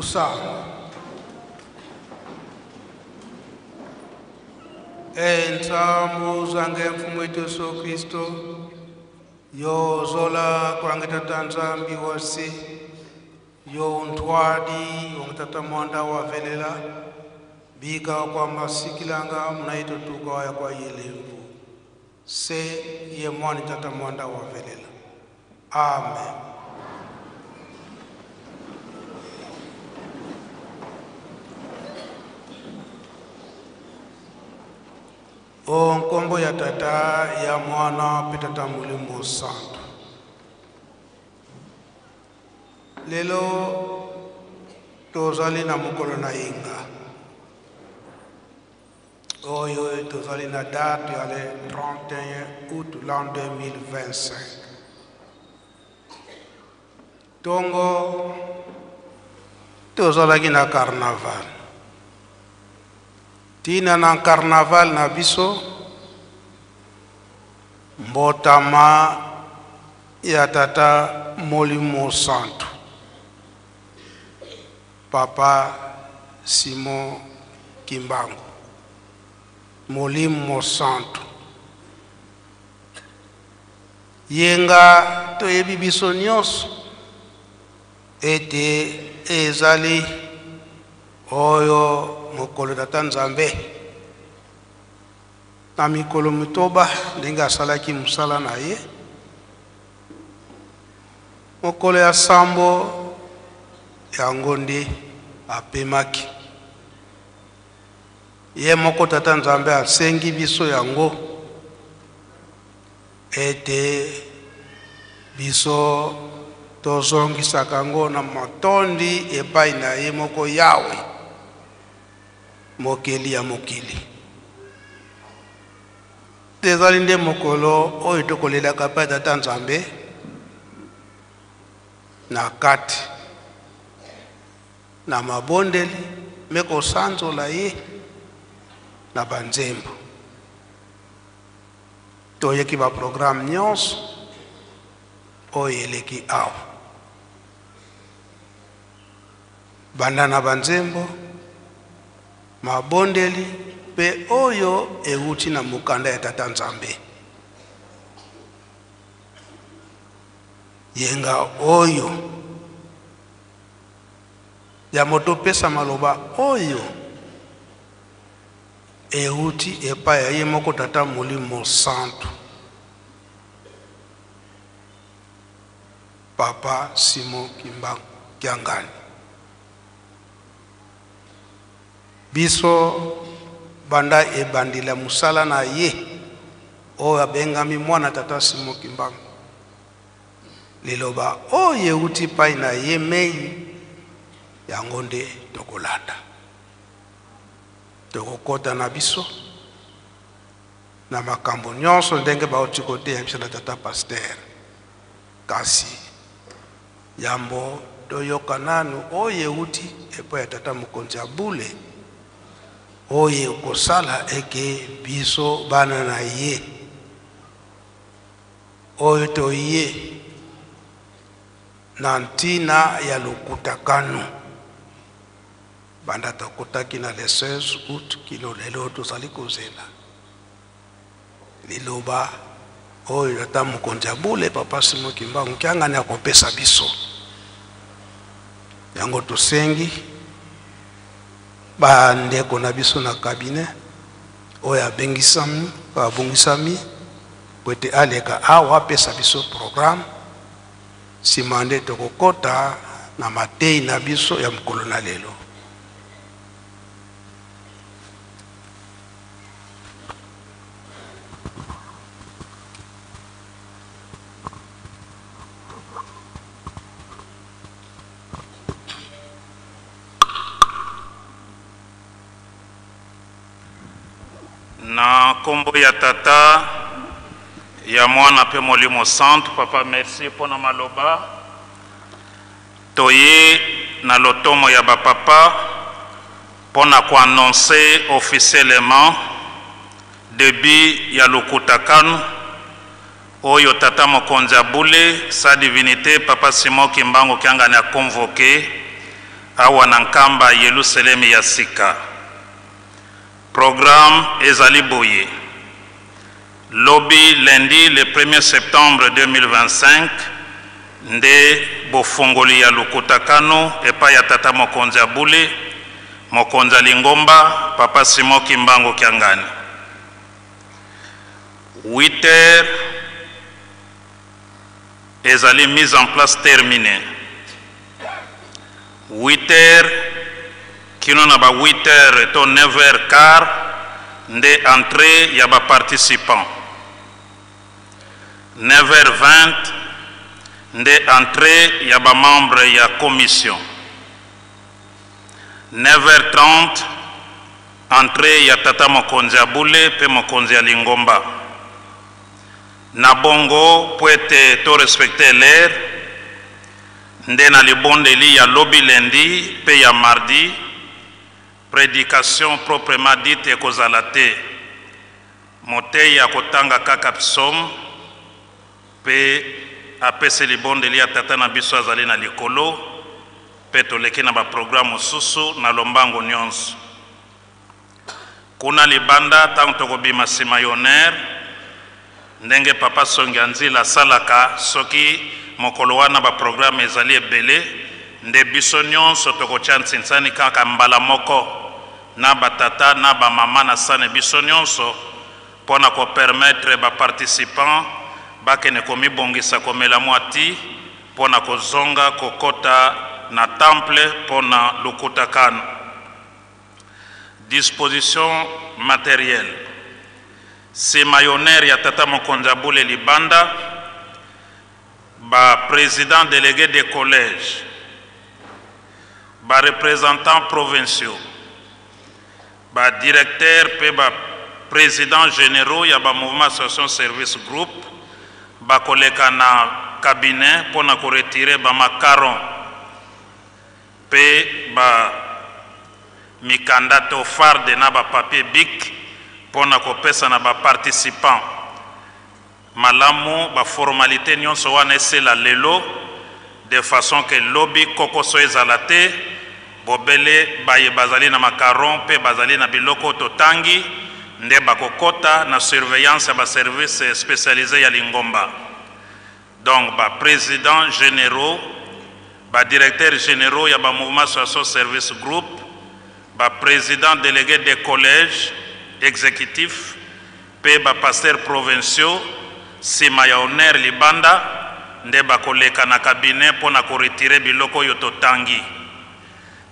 Tusamba. Entsambu zange mfumu wetu Yesu Kristo yozola kwange tata Nzambi wasi yo ntwadi wange tata mwanda wavelela bika kwa masikilanga mnaito tuka waya kwa yelemvu se ye mwani tata mwanda wavelela. Amen. O nkombo ya tata ya mwana mpe tata molimo santu. Lelo tozali na mokolo na yenga oyo tozali na date ya le 31 août l'an 2025. Tongo tozalaki na carnaval. Tina na carnaval na biso mbotama ya tata Molimo Santu Papa Simon Kimbangu Molimo Santu yenga toyebi biso nyonso ete ezali oyo mokolo tata Nzambe na mikolo mitoba ndenge asalaki mosala na ye. Mokolo ya sambo yango nde apemaki ye moko. Tata Nzambe asengi biso yango ete biso tozongisaka yango na matondi epai na ye moko Yawe mokeli ya mokili. Ezali nde mokolo oyo tokolelaka epai tata Nzambe na kati na mabondeli me kosanzola ye na banzembo. Toyeki ba programme nyonso oyo eleki awa, banda na banzembo, mabondeli mpe oyo euti na mokanda ya tata Nzambe. Yenga oyo ya moto opesa maloba oyo euti epai ya ye moko tata Molimo Santu Papa Simon Kimbangu Kiangani. Biso banda ebandela mosala na ye oyo abengami mwana tata Simon Kimbangu, liloba oyo euti epai na ye mei yango nde tokolanda. Tokokota na biso na makambo nyonso ndenge bauti koteya biso na tata pasteur, kasi yambo toyoka nanu oyo euti epai ya tata mokonzi ya bule oyo ekosala eke biso bana na ye oyo toye na ntina ya lokutakano banda tokotaki na le 16 août kino lelo tozali kozela liloba oyo tata mokonzi ya bule Papa Simon Kimbangu Kiangani akopesa biso. Yango tosengi bandeko na biso na cabinet oyo abengisami, oyo abongisami po ete aleka awa apesa biso programme. Nsima nde tokokota na matei na biso ya mokolo na lelo. Na nkombo ya tata ya mwana mpe molimo santu. Papa, merci mpo na maloba. Toye na lotomo ya bapapa mpo na koannonce officiellement début ya lokutakanu oyo tata mokonzi ya bule sa divinité Papa Simon Kimbangu Kiangani a convoqué Awa na Nkamba, Yelusalemi ya Sika. Programme ezali boye. Lobi lundi le 1er septembre 2025 nde bofungoli ya Lukutakanu epai ya Tata Mokonzi ya Bule, Mokonzi ya Lingomba, Papa Simon Kimbangu Kiangani. 8 heures ezali mise en place terminee. 8 heures kino na ba 8 heures to 9 heures quart nde entree ya ba participants. 9 heures 20 nde entree ya ba membres ya commission. 9 heures 30 entree ya tata mokonzi ya bule pe mokonzi ya lingomba. Na bongo po ete to respecter l'heure, Nde na libondeli ya lobi lundi pe ya mardi, predication proprement dite ekozala te. Moteyi akotanga kaka psaume pe apesi libondeli ya Tata na biso azali na likolo, pe toleki na ba programmes mosusu na lombango nionso. Kuna libanda tango tokobima sima y'honneur, ndenge papa Songi Anzila asalaka soki mokolo wana ba programmes ezali ebele, nde biso nionso tokotia ntsinsani kaka mbala moko na ba tata na ba mama na sani biso nionso mpo na ko permettre ba participants bakende komibongisa komela mua ti mpo na kozonga kokota na temple mpo na lukutakano. Disposition materielle. Sima y'honneur ya tata mokonzi ya bule libanda, ba presidents delegues des collèges, ba representants provinciaux, ba directeurs mpe ba presidents generaux ya ba mouvements associations service groupe bakoleka na cabinet mpo na ko retirer ba macarons Mpe ba mikanda to farde na ba papiers bic mpo na kopesa na ba participants. Malamu ba formalites nionso wana esila lelo de façon que lobi kokoso ezala te, bobele baye bazali na macarons mpe bazali na biloko oyo totangi nde bakokota na surveillance ya ba services specialises ya lingomba. Donc ba presidents generaux, ba directeurs generaux ya ba mouvements associations service groupe, ba presidents delegues des collèges executifs pe ba pasteurs provinciaux sima ya honneur libanda nde bakoleka na cabinet mpo na ko retirer biloko oyo totangi.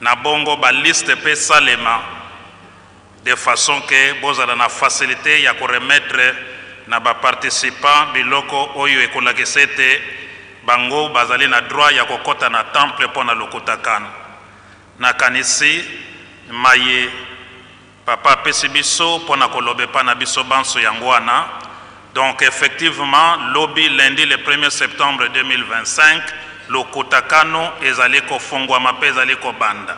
Na bongo ba listes pe esalema de façon que bozala na facilite ya ko remettre na ba participants biloko oyo ekolakisa ete bango bazali na droit ya kokota na temple mpo na lokuta kano. Nakanisi maye Papa apesi biso mpo na koloba epai na biso banso yango wana. Donc effectivement lobi lundi le 1er septembre 2025 lokuta kano ezali kofungwama mpe ezali kobanda.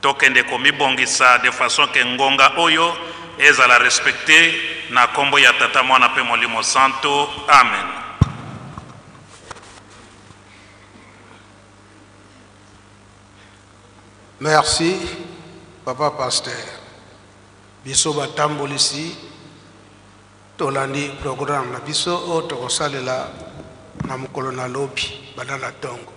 Tokende komibongisa de façon que ngonga oyo ezala respecter na kombo ya Tata, Mwana pe Molimo Santu. Amen. Merci papa pasteur biso batambolisi tolandi programme na biso oyo tokosalela na mokolo na lobi banda na tongo.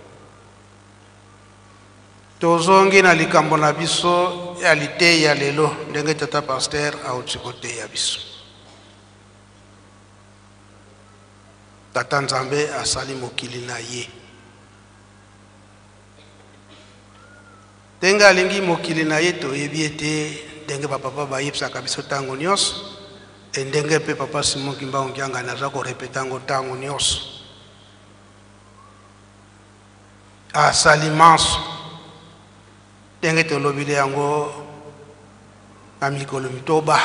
Tozongi na likambo na biso ya liteyi ya lelo ndenge tata pasteur auti koteya biso. Tata Nzambe asali mokili na ye. Ndenge alingi mokili na ye toyebi ete ndenge ba papa bayebisaka biso tango nionso et ndenge pe papa Simon Kimbangu Kiangani aza ko repeter yango tango nionso. Asali manso ndenge tolobili yango na mikolo mitoba.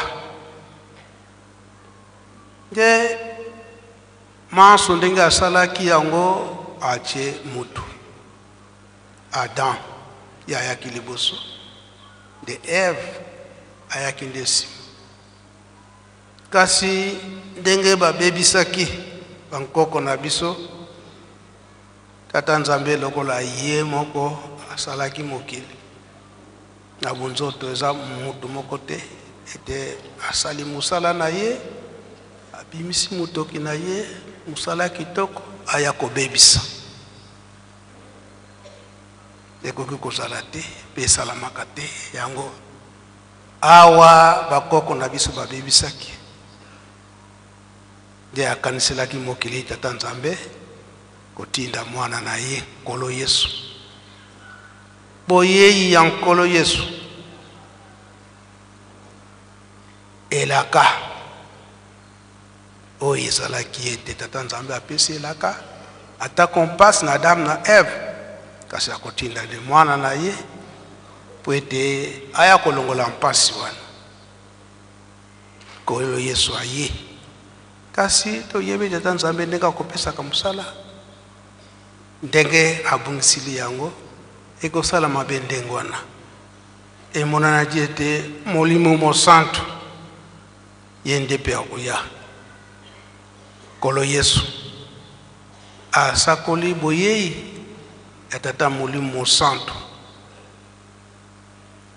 Nde manso ndenge asalaki yango atie mutu Adam ye ayaki liboso nde Eve ayaki nde nsima. Kasi ndenge babebisaki bankoko na biso, Tata Nzambe lokola ye moko asalaki mokili. Na bonzoto eza moto moko te ete asali mosala na ye, abimisi motoki na ye, mosala kitoko, aya kobebisa. Ekoki kozala te mpe esalamaka te. Yango awa bakoko na biso babebisaki, nde akaniselaki mokili Tata Nzambe kotinda mwana na ye Nkolo Yesu. Boyei ya Nkolo Yesu elaka oyo ezalaki ete Tata Nzambe apesi elaka atako mpasi na Adam na Eve, kasi akotinda nde mwana na ye mpo ete aya kolongola mpasi wana. Nkolo Yesu aye, kasi toyebi Tata Nzambe ndenge akopesaka mosala, ndenge abongisili yango ekosala mabe ndenge wana. Emonanaki ete Molimo Mosantu ye nde mpe akoya. Nkolo Yesu asakoli boyei ya Tata Molimo Mosantu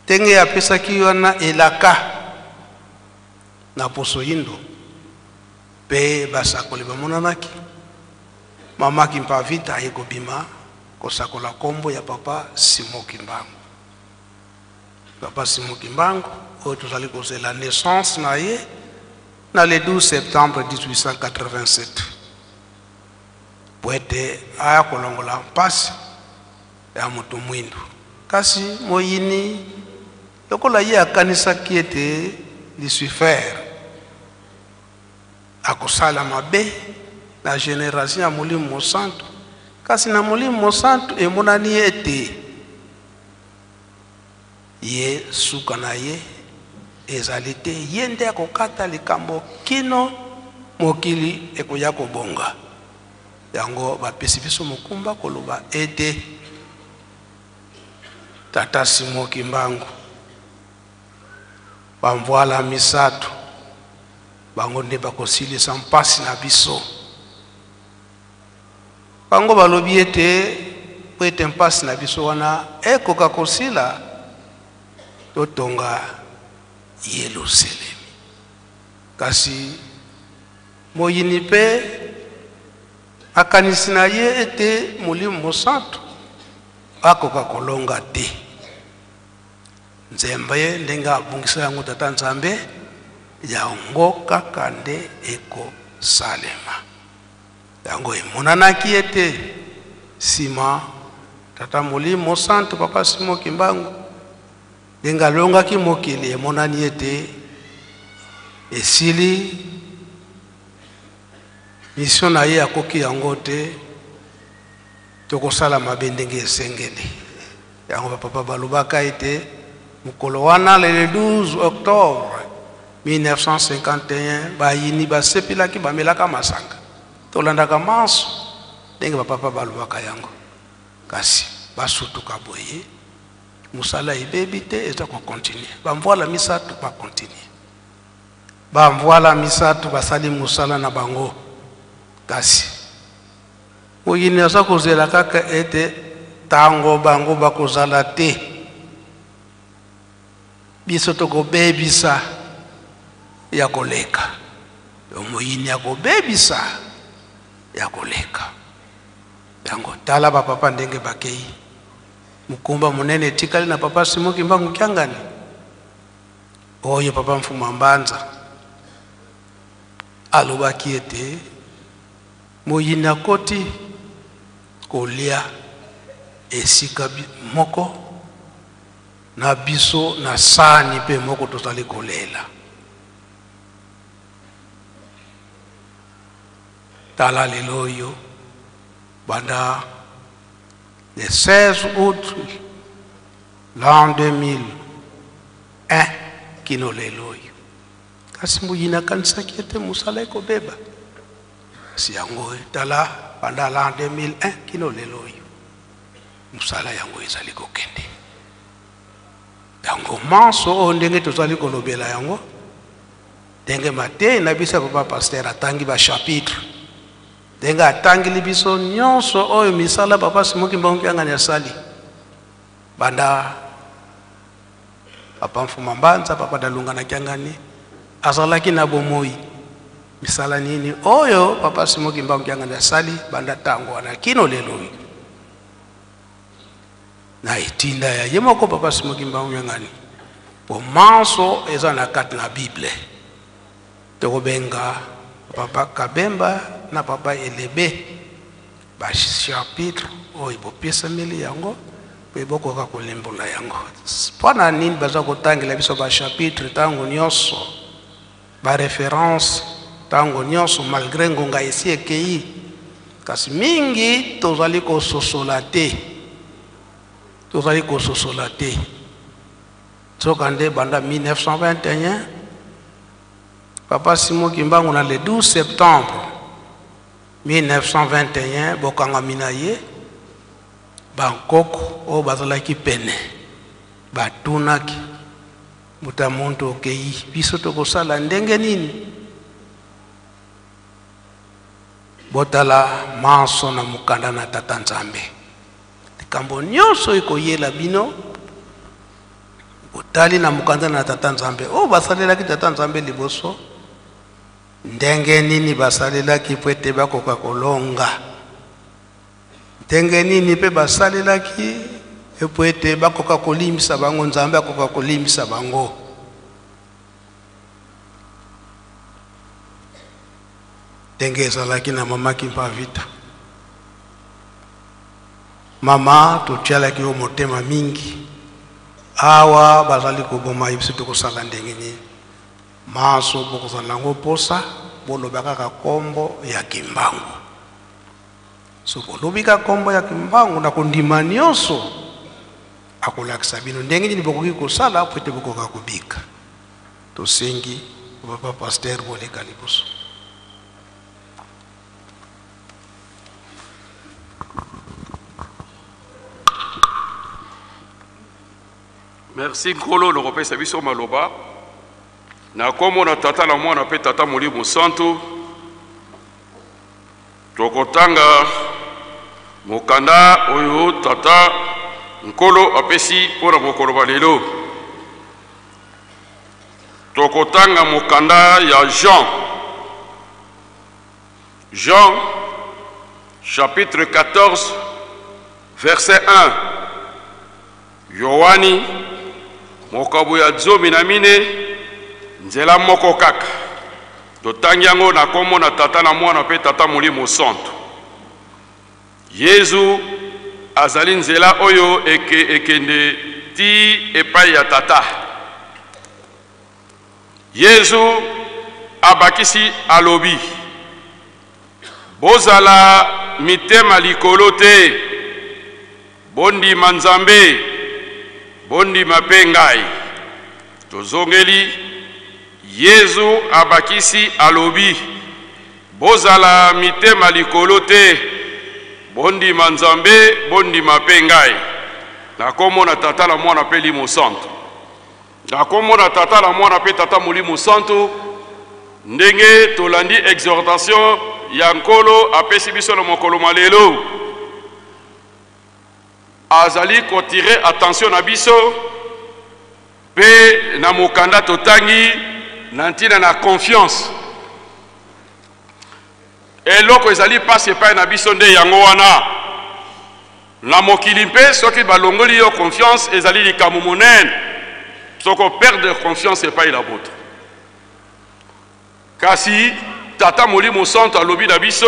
ndenge apesaki wana elaka na poso yindo, mpe basakoli bamonanaki. Mama Kimpa Vita aye kobima kosakola kombo ya Papa Simon Kimbangu. Papa Simon Kimbangu oyo tozali kozela naissance na ye na le 12 septembre 1887, po ete aya kolongola mpasi ya moto mwindu. Kasi moyini lokola ye akanisaki ete Lucifer akosala mabe na generation ya Molimo Mosantu, kasi na Molimo Mosantu emonani ete ye suka na ye ezali te, ye nde akokata likambo kino mokili ekoya kobonga. Yango bapesi biso mokumba koloba ete Tata Simon Kimbangu bamvwala misato bango nde bakosilisa mpasi na biso. Bango balobi ete po ete mpasi na biso wana ekoka kosila, totonga Yelusalemi. Kasi moyini mpe akanisi na ye ete Molimo Mosantu akoka kolonga te. Nzembe ndenge abongisa yango Tata Nzambe, yango kaka nde ekosalema. Yango emonanaki ete nsima Tata Molimo Mosantu Papa Simon Kimbangu ndenge alongaki mokili, emonani ete esili mission na ye, akoki yango te, tokosala mabe ndenge esengeli. Yango bapapa balobaka ete mokolo wana le 12 octobre 1951 bayini basepelaki, bamelaka masanga, tolandaka manso ndenge bapapa balobaka yango. Kasi basutuka boye, mosala ebebi te, eza kokontinue. Bamvwala misato bakontinue, bamvwala misato basali mosala na bango. Kasi moyini aza kozela kaka ete tango bango bakozala te, biso tokobebisa ya koleka. Yo moyini akobebisa ya koleka. Yango tala bapapa ndenge bakei, mokumba monene etikali na Papa Simon Kimbangu Kiangani oyo Papa Mfuma Mbanza alobaki ete moyini akoti kolia esika moko na biso na sani mpe moko tozali kolela. Tala lelo oyo banda le 16 août l'an 2001 kino lelo oyo. Kasi moyini akanisaki ete mosala ekobeba, kasi yango tala banda l'an 2001 kino lelo oyo mosala yango ezali kokende. Yango manso oyo ndenge tozali kolobela yango, ndenge mateyi na biso ya papa pasteur atangi ba chapitre, ndenge atangeli biso nyonso oyo misala Papa Simon Kimbangu Kiangani asali banda Papa Mfuma Mbanza, Papa Dalunga na Kiangani azalaki na bomoi. Misala nini oyo Papa Simon Kimbangu Kiangani asali banda ntango wana kino lelo oyo? Na etinda ya ye moko Papa Simon Kimbangu Kiangani, po manso eza na kati na Bible. Tokobenga Papa Kabemba na Papa Elebe ba chapitre oyo bopesameli yango mpe bokoka kolimbola yango. Mpo na nini baza kotangela biso ba chapitre ntango nyonso, ba reference ntango nyonso, malgré ngonga esi ekei, kasi mingi tozali kososola te, tozali kososola te. Nzokande banda 1921 Papa Simon Kimbangu na le 12 septembre 1921 bokangami na ye, bankoko oyo bazalaki pene batunaki moto muntu okei, biso tokosala ndenge nini? Botala manso na mokanda na Tata Nzambe, likambo nyonso ekoyela bino. Botali na mokanda na Tata Nzambe oyo basalelaki Tata Nzambe liboso, ndenge nini basalelaki mpo ete bakoka kolonga, ndenge nini mpe basalelaki mpo ete bakoka kolimbisa bango, Nzambe akoka kolimbisa bango. Ndenge ezalaki na Mama Kimpa Vita, mama totialaki yo motema mingi, awa bazali koboma ye, biso tokosala ndenge nini? Manso bokozala nango posa, boloba kaka kombo ya Kimbangu. So bolobi kaka kombo ya Kimbangu na kondima nyonso, akolakisa bino ndenge nini bokoki kosala po ete bokoka kobika. Tosengi papa pasteur boleka liboso. Merci Nkolo na kopesa biso maloba na kombo na Tata na Mwana mpe Tata Molimo Santu. Tokotanga mokanda oyo Tata Nkolo apesi mpo na mokolo ba lelo. Tokotanga mokanda ya Jean, Jean chapitre 14 verset 1. Yoani mokabo ya 14 nzela moko kaka. Totangi yango na kombo na Tata na Mwana mpe Tata Molimo Santu. Yezu azali nzela oyo eke ekende ti epai ya Tata. Yezu abakisi alobi, bozala mitema likolo te, bondima Nzambe, bondima mpe ngai. Tozongeli, Yezu abakisi alobi, bozala mitema likolo te, bondima Nzambe, bondima mpe ngai. Na kombo na Tata na Mwana mpe Limo Santu. Na kombo na Tata na Mwana mpe Tata Molimo Santu, ndenge tolandi exhortation ya Nkolo apesi biso na mokolo mwa lelo, azali kotire attention na biso mpe na mokanda totangi na ntina na confiance. Eloko ezali mpasi epai na biso nde yango wana. Na mokili mpe soki balongoli yo confiance ezali likambo monene, soki operdre confiance epai na moto. Kasi Tata Molimo Santu alobi na biso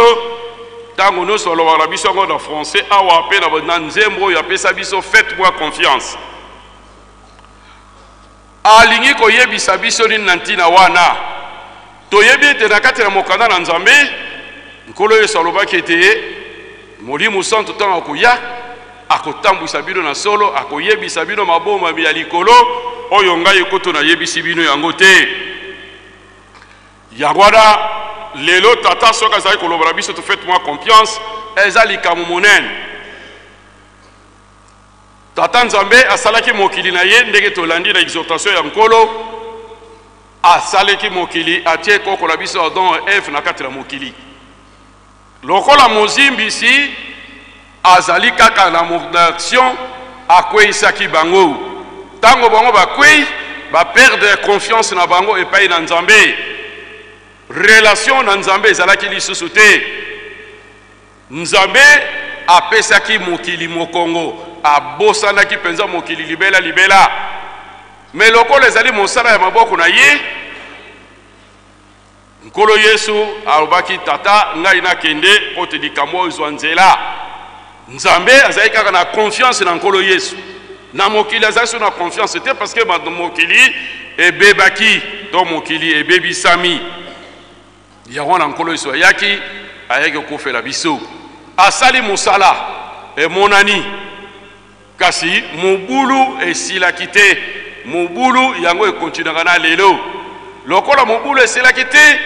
ntango nyonso, alobaka na biso yango na français awa mpe na nzembo oyo apesa biso faites-moi confiance. Alingi koyebisa biso nini na ntina wana? Toyebi ete na kati na mokanda na Nzambe, Nkolo Yesu alobaki ete Molimo Santu ntango akoya akotambwisa bino na solo, akoyebisa bino mabombami ya likolo oyo ngai kutu nayebisi bino yango te. Yango wana lelo Tata soki azali koloba na biso faites moi confiance, eza likambo monene. Tata Nzambe asalaki mokili na ye ndenge tolandi na exhortation ya Nkolo, asaleki mokili, atie koko na biso Adam et Eve na kati na mokili. Lokola mozimbisi azali kaka na action, akweisaki bango. Tango bango bakwei, Ba perdre confiance na bango epai na Nzambe. Relation na Nzambe ezalaki lisusu te. Nzambe apesaki mokili mokongo, abosanaki mpenza mokili libela libela. Me lokola ezali mosala ya maboko na ye, Nkolo Yesu alobaki, Tata, ngai nakende mpo te likambo oyo ezwa nzela. Nzambe azali kaka na confiance na Nkolo Yesu. Na mokili azali so na confiance te parce que mokili ebebaki to mokili ebebisami. Yango wana Nkolo Yesu ayaki, ayaki kokufela biso. Asali mosala emonani. Kasi mobulu esilaki te. Mobulu yango ekontinuaka na lelo. Lokola mobulu esilaki te,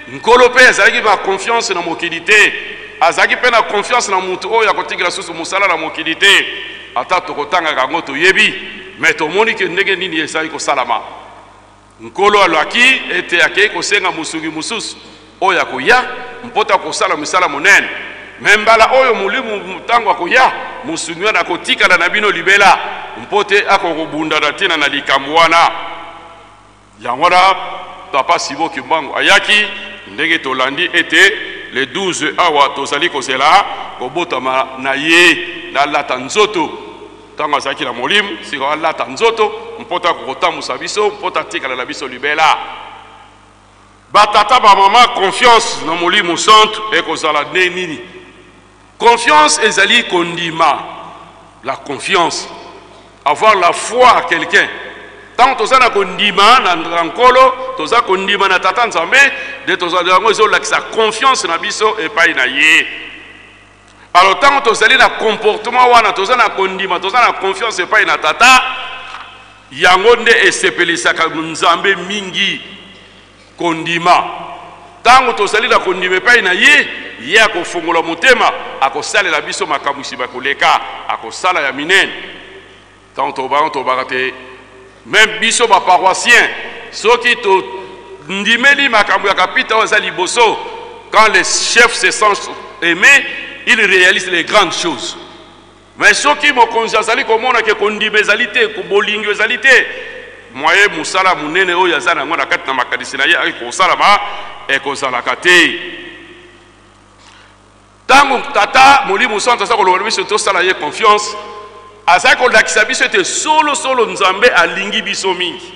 Nkolo mpe azalaki na confiance na mokili te. Azalaki mpe na confiance na moto oyo akotikela susu mosala na mokili te. Ata tokotangaka yango toyebi, me tomoni ke ndenge nini ezali kosalama. Nkolo alaki ete akei kosenga mosungi mosusu oyo akoya mpo ta kosala misala monene. Me mbala oyo Molimo ntango akoya, mosungi wana akotikala na bino libela mpo te akokobunda na ntina na likambo wana. Yango wana Papa Simon Kimbangu ayaki ndenge tolandi ete le 12 awa tozali kozela kobotama na ye nalata nzoto. Ntango azalaki na molimo, sika alata nzoto mpo te akokotambusa biso, mpo te atikala na biso libela. Batata, bamama, confiance na Molimo Santu ekozala nde nini? Confiance ezali kondima, la confiance, avoir la foi à quelqu'un. Ntango toza na kondima na Nkolo, toza kondima na Tata Nzambe, nde tozali yango ezolakisa confiance na biso epai na ye. Alors ntango tozali na comportement wana, toza na kondima, toza na confiance epai na Tata, yango nde esepelisaka Nzambe mingi. Kondima. Ntango tozali na kondima epai na ye, ye akofongola motema, akosalela biso makambo nsima koleka, akosala ya minene. Ntango tobaka, tobaka te meme biso ba paroissiens soki tondimeli makambo ya kapita oyo aza liboso, quand les chefs se sentent aimés, ils réalisent les grandes choses. Mais soki mokonzi azali komona ke kondima ezali te, bolingo ezali te, moye mosala monene oyo aza na yango na kati na makanisi na ye akosalama ekozalaka te. Ntango Tata Molimo Santu aza koloba na biso tosala ye confiance, azali kolakisa biso ete solo solo Nzambe alingi biso mingi.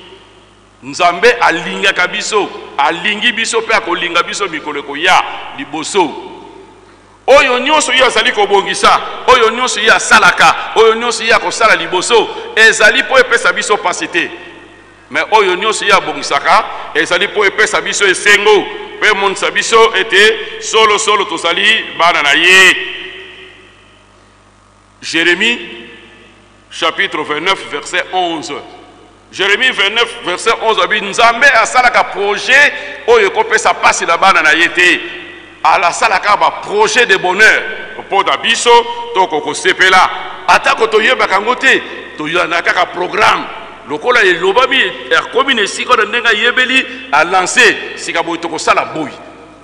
Nzambe alingaka biso, alingi biso mpe akolinga biso mikolo ekoya liboso. Oyo nyonso ye azali kobongisa, oyo nyonso ye asalaka, oyo nyonso ye akosala liboso, ezali mpo epesa biso mpasi te. Mais oyo nyonso ye abongisaka ezali mpo epesa biso esengo mpe emonisa biso ete solo solo tozali bana na ye. Jérémie chapitre 29 verset 11. Jérémie 29 verset 11 abi Nzambe asalaka projet oyo ekopesa pasi na bana na ye te. Alasalaka ba projet de bonheur mpo na biso tokokosepela atako toyebaka yango te, toyana kaka programme lokola elobami akomi na esika na ndenge ayebeli alanse sika boye tokosala boye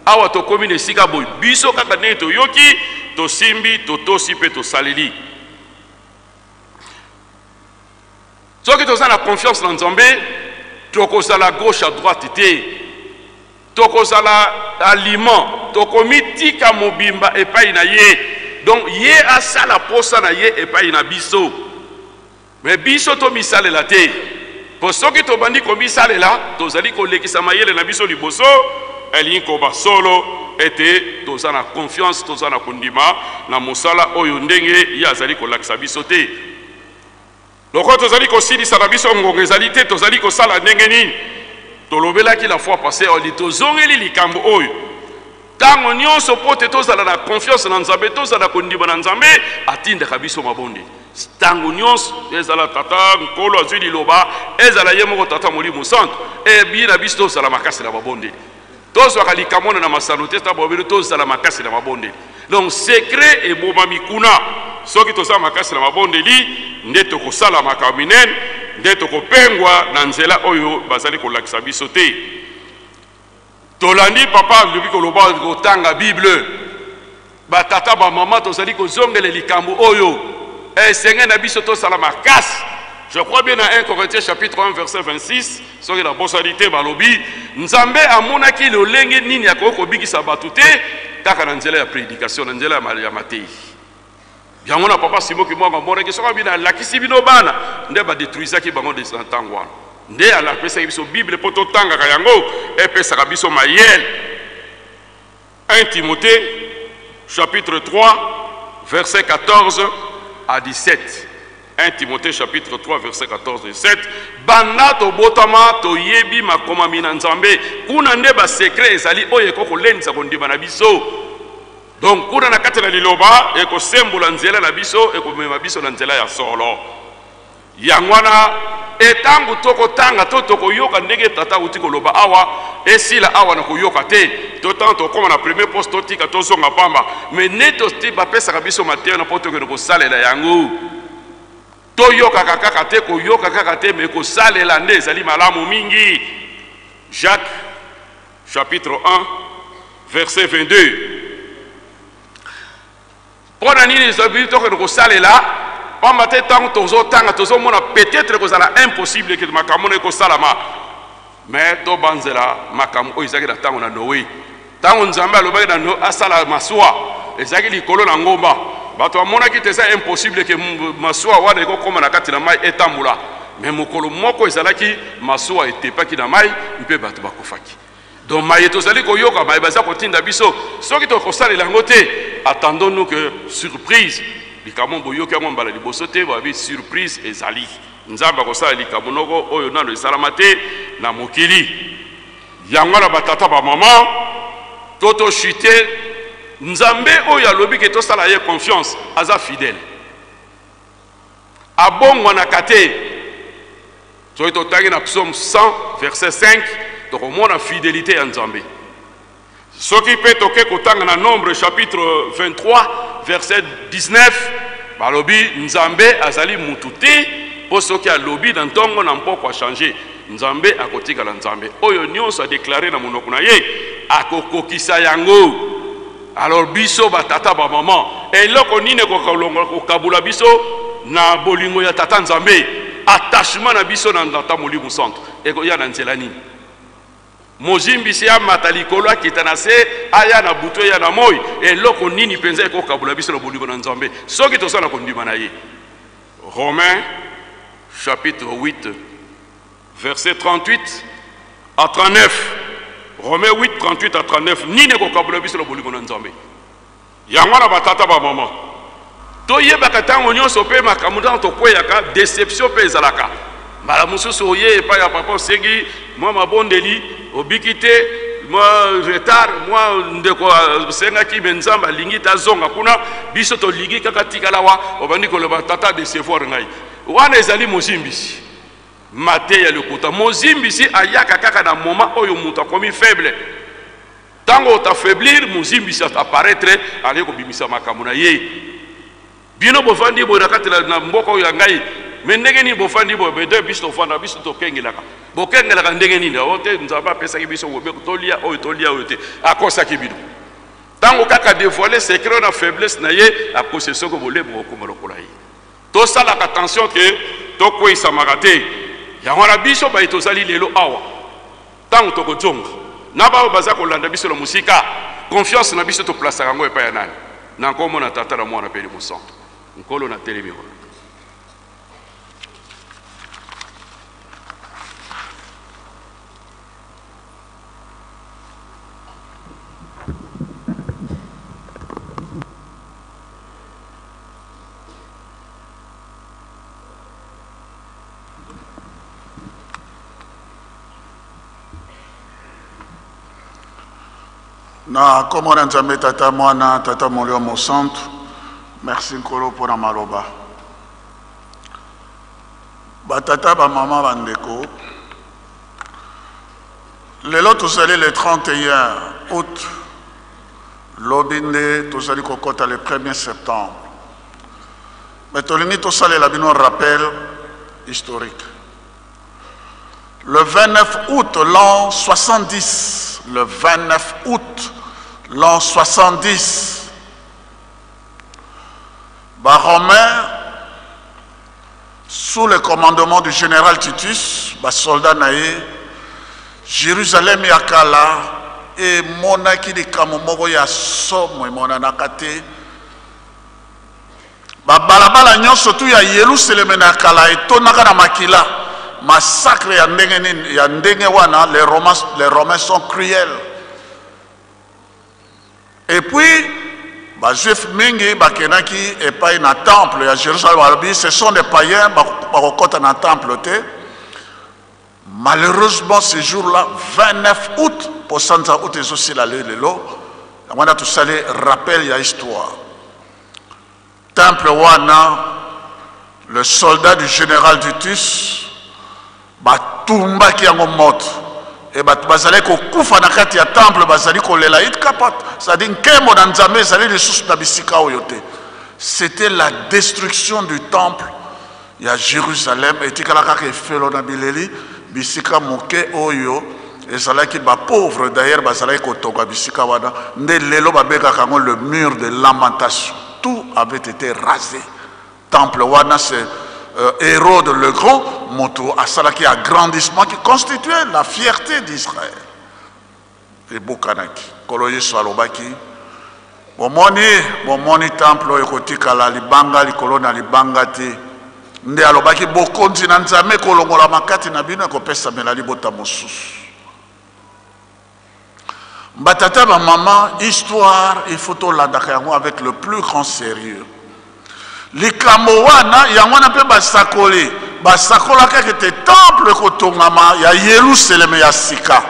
awa tokomi na esika boye biso kaka ndenge toyoki tosimbi totosi mpe tosaleli. Soki toza na confiance na Nzambe, tokozala gauche à droite te, tokozala aliment, tokomitika mobimba epai na ye. Donc ye asala posa na ye epai na biso, me biso tomisalela te, po soki tobandi komisalela tozali kolekisa mayele na biso liboso. Elingi koba solo ete toza na confiance, toza na kondima na mosala oyo ndenge ye azali kolakisa biso te. Lokola tozali kosilisa na biso ngonga ezali te, tozali kosala ndenge nini? Tolobelaki la fois passée, oli tozongeli likambo oyo ntango nyonso mpo te tozala na confiance na Nzambe, tozala kondima na Nzambe, atindaka biso mabondeli ntango nyonso, ezala Tata Nkolo azwi liloba, ezala ye moko Tata Molimo Santu, ebi na biso tozala makasi na mabondeli. Tozwaka likambo wana na masano te, ntango bino tozala makasi na mabondeli. Donc secret ebomami kuna. Soki toza makasi na mabondeli nde tokosala makambo minene, nde tokopengwa na nzela oyo bazali kolakisa biso te. Tolandi papa alobi koloba kotanga Bible. Batata bamama tozali kozongela likambo oyo esenge na biso tosala makasi. Je crois bien na 1 Corinthiens chapitre 1 verset 26, soki nabosani te, balobi Nzambe amonaki lolenge nini akoki kobikisa bato te kaka na nzela ya prédication, na nzela ya mateyi. Yango na papa Simon Kimbangu amonaki soki abina alakisi bino bana nde badetruisaki bango na ntango wana, nde alapesaki biso Bible mpo totangaka yango, epesaka biso mayele. 1 Timothée chapitre 3 verset 14 à 17. 1 Timothée chapitre 3 verset 14 et 17. Banda tobotama toyebi makomami na Nzambe, kuna nde ba secret ezali oyo ekoki kolendisa kondima na biso. Donc kuna na kati na liloba ekosembola nzela na biso, ekomema biso na nzela ya solo. Yango wana etango tokotanga to tokoyoka ndenge tata auti koloba awa, esila awa na koyoka te, to ntango tokóma na premier poste totika tozonga pamba, mais nde toti bapesaka biso mateya na mpo tokende kosalela yango. Toyokaka kaka te, koyoka kaka te, mais kosalela nde ezali malamu mingi. Jacques chapitre 1 verset 22. Mpo na nini ezali tokende kosalela? Pamba te ntango tozotanga tozomona peut-être kozala impossible ke makambo na ekosalama, mais tobanzela makambo oyo ezalaki na ntango na Noe. Ntango Nzambe alobaki na Noe asala masuwa, ezalaki likolo na ngomba. Bato bamonaki te eza impossible ke masuwa wana ekokoma na kati na mai etambola, mais mokolo moko ezalaki masuwa etepaki na mai mpe bato bakufaki. Donc maye tozali koyoka, maye baza kotinda biso, soki tokosalela yango te, attendons-nous que surprise, likambo boyoki yango mbala liboso te, babi surprise ezali. Nzambe akosala likambo noko oyo nano esalama te na mokili. Yango na batata ba mama to to chute, Nzambe oyo alobi ke tosala ye confiance aza fidèle, abongwanaka te. Soki totangi na psaume 100 verset 5 tokomona fidelite ya Nzambe. Soki mpe toke kotanga na Nombre chapitre 23 verset 19, balobi Nzambe azali mutu te mpo soki alobi na ntongo na mpokwa achange. Nzambe akotikala Nzambe. Oyo nyonso adeklare na monoko na ye akokokisa yango. Alors biso ba tata ba maman, eloko nini ekokolongola kokabula biso na bolingo ya tata Nzambe? Attachement na biso na tata Molimo Santo ekoya na nzela nini? Mozimbisi amata likolo akita na se, aya na butu eya na moi, eloko nini mpenza ekokabula biso na bolingo na Nzambe soki toza na kondima na ye? Romains chapitre 8 verset 38 à 39. Romains 8, 38 à 39. Nini ekokabola biso na bolingo na Nzambe? Yango wana batata ba mama toyebaka ntango nyonso mpe makambo ntango tokweyaka, deception mpe ezalaka. Mbala mosusu oye epai ya papa osengi mwa mabondeli, obiki te, mwa retard, mwa ndeko asengaki me Nzambe alingi te azonga kuna, biso tolingi kaka tikala wa, obandi koloba tata decevoir ngai. Wana ezali mozimbisi. Mateya lokuta. Mozimbisi ayaka kaka na moment oyo moto akomi faible. Tango otafaiblir, mozimbisi apparaître, aye kobimisa makambo na ye. Bino bofandi boye na kati na mboka oyo ya ngai, me ndenge nini bofandi boye? Bede biso tofanda, biso tokengelaka. Bokengelaka ndenge nini? O te, Nzambe apesaki biso mobeko tolia oyo, tolia oyo te. Akosaki bino. Tango kaka dévoiler secret na faiblesse na ye, akosi soko bolebo okoma lokola ye. Tosalaka attention ke tokweyisamaka te. Yango wana biso baye tozali lelo awa, ntango tokozonga na baoyo baza kolanda biso na mosika, confiance na biso toplasaka yango epai ya nani? Na nkombo na Tata na Mwana mpe Elimo Santu. Nkolo, natelemi wana. Na nkombo na Nzambe Tata, Mwana, Tata Molimo Mosantu, merci Nkolo mpo na maloba. Batata, bamama, bandeko, lelo tozali le 31 août, lobi nde tozali kokɔta le 1er septembre. Mais tolingi tosalela bino rappel historique. Le 29 août l'an 70, le 29 août l'an 70, ba Romains Sous le commandement du général Titus, ba soldats na ye, Jérusalem ya kala emonaki likambo moko ya somo emonanaka te. Babalabala nyonso tu ya Yelusaleme na kala etondaka na makila. Massacre ya ndenge nini, ya ndenge wana, les Romains sont cruels. Et puis, ba juifs mingi bakendaki epai na temple ya Jérusalem, balobi ce sont des païens, bakokota na temple te. Malheureusement, ce jour-là, 29 août, po sanza août ezosila lelo, yango wana tosali rappel ya histoire. Temple wana, le soldat du général Titus batumbaki yango moto e bato bazali kokufa na kati ya temple, bazali kolela itkapat, c'est-à-dire nkembo na Nzambe ezali lisusu na bisika oyo te. C'était la destruction du temple ya Jérusalem, etikala kaka efelo na bileli, bisika moke oyo ezalaki ba pauvre, d'ailleurs bazalaki kotonga bisika wana, nde lelo babengaka yango le mur de lamentation. Tout avait été rasé. Temple wana, c'est Hérode le Grand, moto asalaki agrandissement qui constituait la fierté d'Israël. Ebukanaki. Nkolo Yesu alobaki, bomoni, bomoni temple oyo ekotikala libanga likolo na libanga te. Nde alobaki, bokonzi na Nzambe ekolongolama kati na bino, ekopesamela libota mosusu. Batata ba mama, histoire il faut tolandaka yango avec le plus grand sérieux. Likambo wana yango wana mpe basakoli basakolaka ete temple ekotongama ya Yelusaleme ya sika.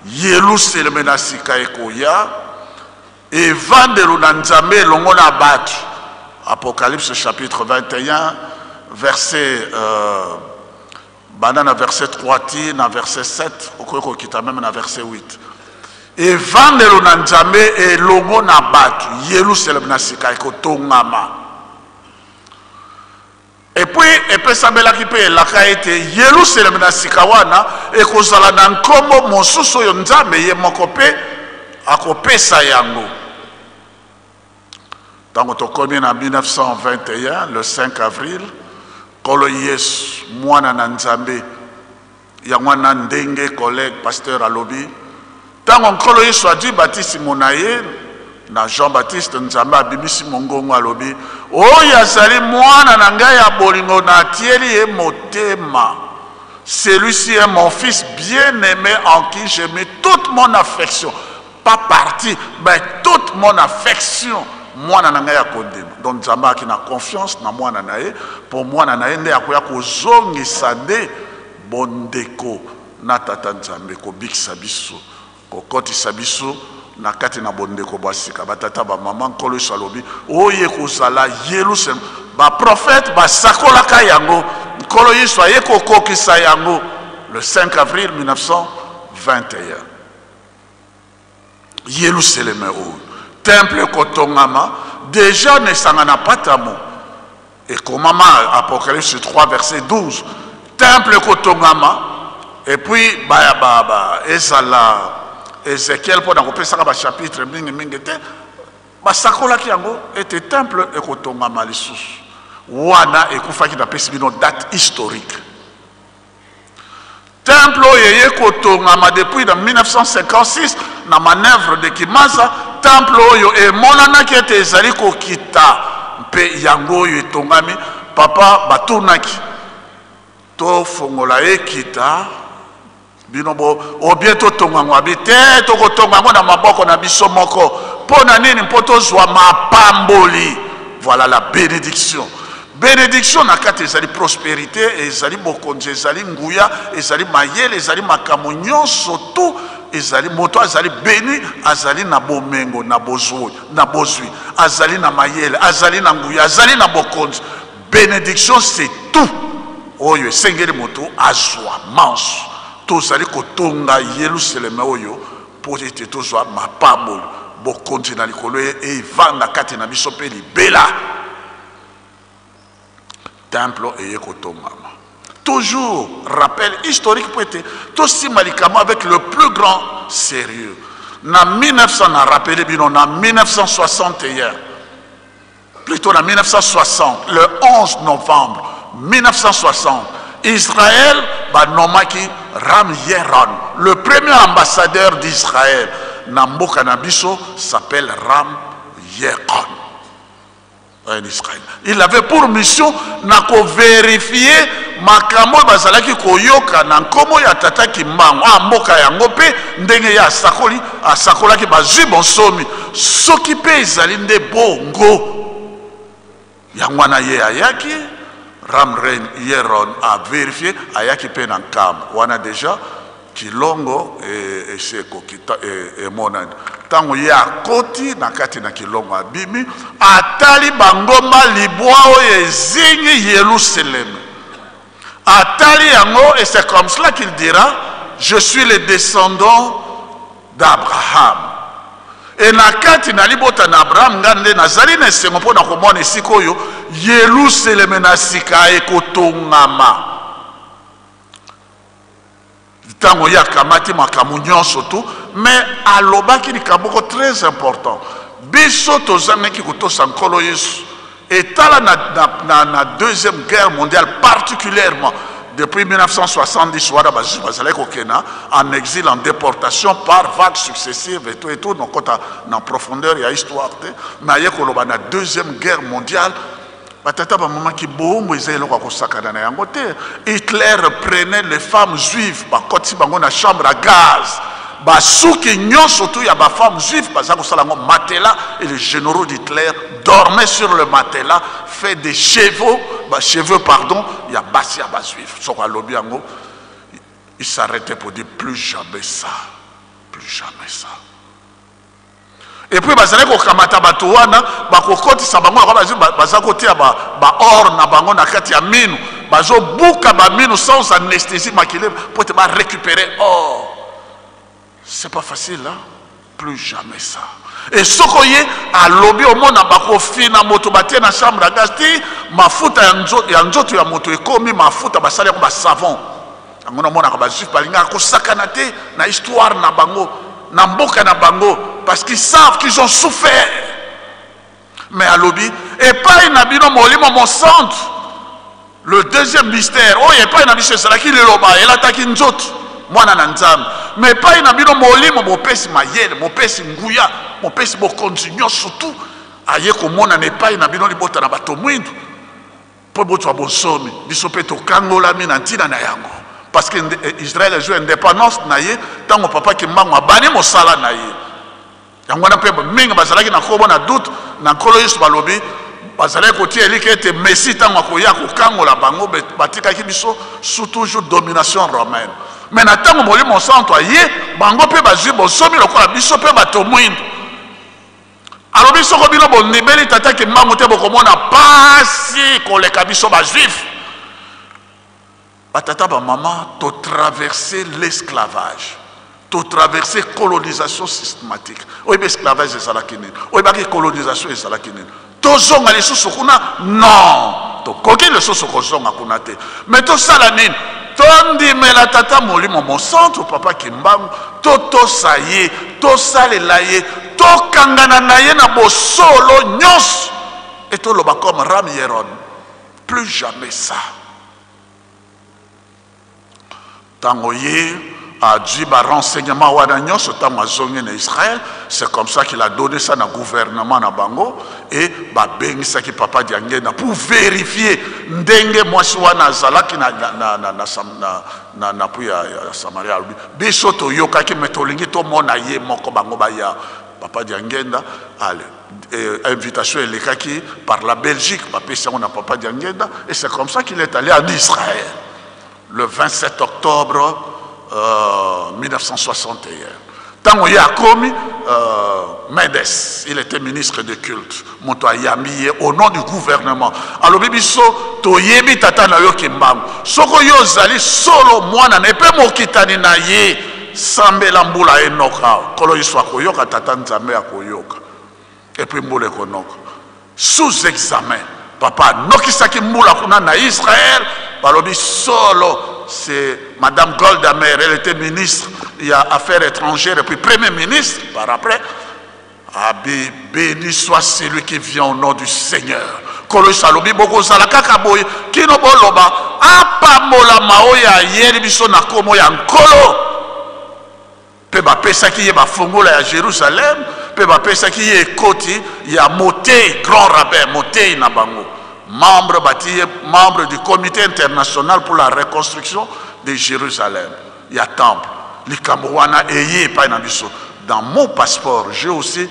Yelusaleme na sika ekoya, evandelo na Nzambe elongo na bato. Apocalypse chapitre 21 verset, banda na verset 3 ti na verset 7, okoki kokita meme na verset 8. Evandelo na Nzambe elongo na bato, Yelusaleme na sika ekotongama. Et puis epesamelaki mpe elaka ete Yelusaleme na sika wana ekozala na nkombo mosusu oyo Nzambe ye moko mpe akopesa yango. Ntango tokomi na 1921, le 5 avril, Nkolo Yesu mwana na Nzambe, yango wana ndenge collègue pasteur alobi, ntango Nkolo Yesu azwi batisimo na ye na Jean Baptiste, Nzambe abimisi mongongo alobi, oyo azali mwana na ngai ya bolingo, natieli ye motema. Celui-ci est mon fils bien-aimé en qui j'ai mis toute mon affection. Pas parti, mais toute mon affection. Mwana na ngai ya kondima. Donc Nzambe aki na confiance na mwana na ye, po mwana na ye nde akoya kozongisa nde bondeko na tata Nzambe, kobikisa biso, kokotisa biso na kati na bondeko bwa sika. Batata ba mama, Nkolo Yesu alobi oyo ekozala Yerusalem. Ba prophète basakolaka yango, Nkolo Yesu aye kokokisa yango le 5 avril 1921. Yerusaleme oyo temple ekotongama deja na esanga na Patamo, ekomama Apocalypse 3 verset 12, temple ekotongama et puis ba, ba, ba, ezala Ezekiel mpo na kopesaka ba chapitre mingi mingi te, basakolaki yango ete temple ekotongama lisusu. Wana ekufaki, napesi bino date historique. Temple oyo eye kotongama depuis na 1956 na manœuvre de Kimaza, temple oyo emonanaki ete ezali kokita mpe yango oyo etongami. Papa batunaki tofongola ekita bino bo obie totonga yango, abi te, tokotonga yango na maboko na biso moko. Mpo na nini? Mpo tozwa mapamboli. Voilà la bénédiction. Bénédiction na kati ezali prospérité, ezali bokonzi, ezali nguya, ezali mayele, ezali makambo nyonso tout. Ezali moto azali béni, azali na bomengo, na bozwi, na bozwi, azali na mayele, azali na nguya, azali na bokonzi. Bénédiction c'est tout. Oyo esengeli moto azwa manso. Tozali kotonga Yelusaleme oyo mpo ete tozwa mapamboli, bokonzi na likolo evanda kati na biso mpe libela. Temple eye kotongama. Toujours rappel historique mpo ete tosimba likambo avec le plus grand sérieux. Na 1900, na rappelé bino, na 1961, plutôt na 1960, le 11 novembre, 1960, Israël banomaki Ram Yeron, le premier ambassadeur d'Israël na mboka na biso s'appelle Ram Yeron. En Israël. Il avait pour mission na ko vérifier makambo oyo bazalaki koyoka na nkombo ya tata Kimbangu a mboka yango mpe ndenge ye asakoli asakolaki bazwi bonsomi soki mpe ezali nde bongo. Yango wana ye ayaki Ram Yeron a vérifier, ayaki mpe na Nkamba wana deja Kilongo esi ekoki emonani. Ntango ye akoti na kati na Kilongo, abimi, atali bangomba libwa oyo ezingi Yelusaleme, atali yango, et c'est comme cela qu'il dira: je suis le descendant d'Abraham. E na kati na libota na Abraham, ngai nde nazali na esengo mpo na komona esika oyo Yelusaleme na sika ekotongama. Ntango ye akamati makambo nyonso tu, mais alobaki likambo moko très important: biso tozangaki kotosa Nkolo Yesu. Etala na deuxième guerre mondiale, particulièrement depuis 1970 wana bazalaki kokenda en exil, en déportation par vagues successives et tout et tout. Nokota na profondeur ya histoire te, mais aye koloba na deuxième guerre mondiale, batata bamamaki bongo eza eloko ya kosakana na yango te. Hitler prenait les femmes juives, bakotisi bango na chambre à gaz, basuki nyonso tu ya bafemme juive baza kosala yango matelas, et les généraux d'Hitler dormaient sur le matelas fait des chevaux, ba cheveux pardon, ya basi ya bajuif. Soko alobi yango, il s'arrêtait pour dire: plus jamais ça, plus jamais ça. Et puis bazalaki kokamata bato wana, bakokotisa bango yango, baza kotia baor na bango na kati ya minu, bazobuka baminu sans anesthésie, makile, po ete barécupérer or. C'est pas facile, hein? Plus jamais ça. Et soko ye alobi, omona bakofina moto, batie na chambre ya gaz ti mafuta ya nzoto ya moto ekomi mafuta, basali yango basavon. Yango namonaka bajuif balingaka kosakana te na histoire na bango, na mboka na bango, parce qu'ils savent qu'ils ont souffert. Mais alobi epai na bino Molimo Mosantu, le deuxième mystère oyo epai na biso ezalaki liloba elataki nzoto, mwana na Nzambe, mais epai na bino Molimo mopesi mayele, mopesi nguya, mopesi bokonzi nyonso tu, aye komonana epai na bino libota na bato mwindu mpo bozwa bonsomi. Biso mpe tokangolami na ntina na yango, parce que Israel ezwi indépendance na ye ntango papa Kimbangu abandi mosala na ye. Yango wana mpe mingi bazalaki na nkombo na doute na Nkolo Yesu, balobi bazalaki kotia eliki ete Messi ntango akoya kokangola bango, batikaki biso sous toujours domination romaine. Mais na ntango Molimo Santo aye, bango mpe bazwi bosomi lokola biso mpe bato mwindu. Alobi soko bino bondimeli tata Kimbangu te, bokomona pasi koleka biso bajuif. Batata, bamama, totraverse l'esclavage, totraverse colonisation systématique. Oyebi esclavage ezalaki nini? Oyebaki colonisation ezalaki nini? Tozonga lisusu kuna? Non, tokoki lisusu kozonga kuna te. Mais tosala nini? Tondimela tata Molimo Mosantu, papa Kimbangu, totosa ye, tosalela ye, tokangana na ye na bosolo nyonso, e toloba comme Ram Yeron: plus jamais ça. Ntango ye azwi barenseignement wana nyonso, ntango azongi na Israël, c'est comme ça qu'il a donné ça na gouvernement na bango, e babengisaki papa Diangenda pour vérifier ndenge mwasi wana azalaki na pu ya Samaria. Alobi biso toyokaki, me tolingi tomona ye moko. Bango baya, papa Diangenda, ale invitation elekaki par la Belgique, bapesi yango na papa Diangenda, et c'est comme ça qu'il est allé en Israël le 27 octobre 1961. Ntango ye akomi, Mendes, il était ministre de culte, moto ayambi ye au nom du gouvernement, alobi biso toyebi tata na yo Kimbangu, soko yo ozali solo mwana na ye mpe mokitani na ye, sambela mbula enoka. Nkolo Yesu akoyoka, tata Nzambe akoyoka, et puis mbula ekonoka. Sous examen, papa anokisaki mbula kuna na Israël. Balobi solo, c'est madame Golda Meir, elle était ministre ya affaires étrangères et puis premier ministre par après. Abi: béni soit celui qui vient au nom du Seigneur. Nkolo Yesu alobi, bokozala kaka boye kino boloba, Apambolama oyo ayeli biso na nkombo ya Nkolo. Mpe bapesaki ye bafongola ya Jerusalem, mpe bapesaki ye ekoti ya motei, grand rabbin, motei na bango. Membre, bati ye membre du comité international pour la reconstruction de Jérusalem, ya temple. Likambo wana eye epai na biso. Dans mon passeport, j'ai aussi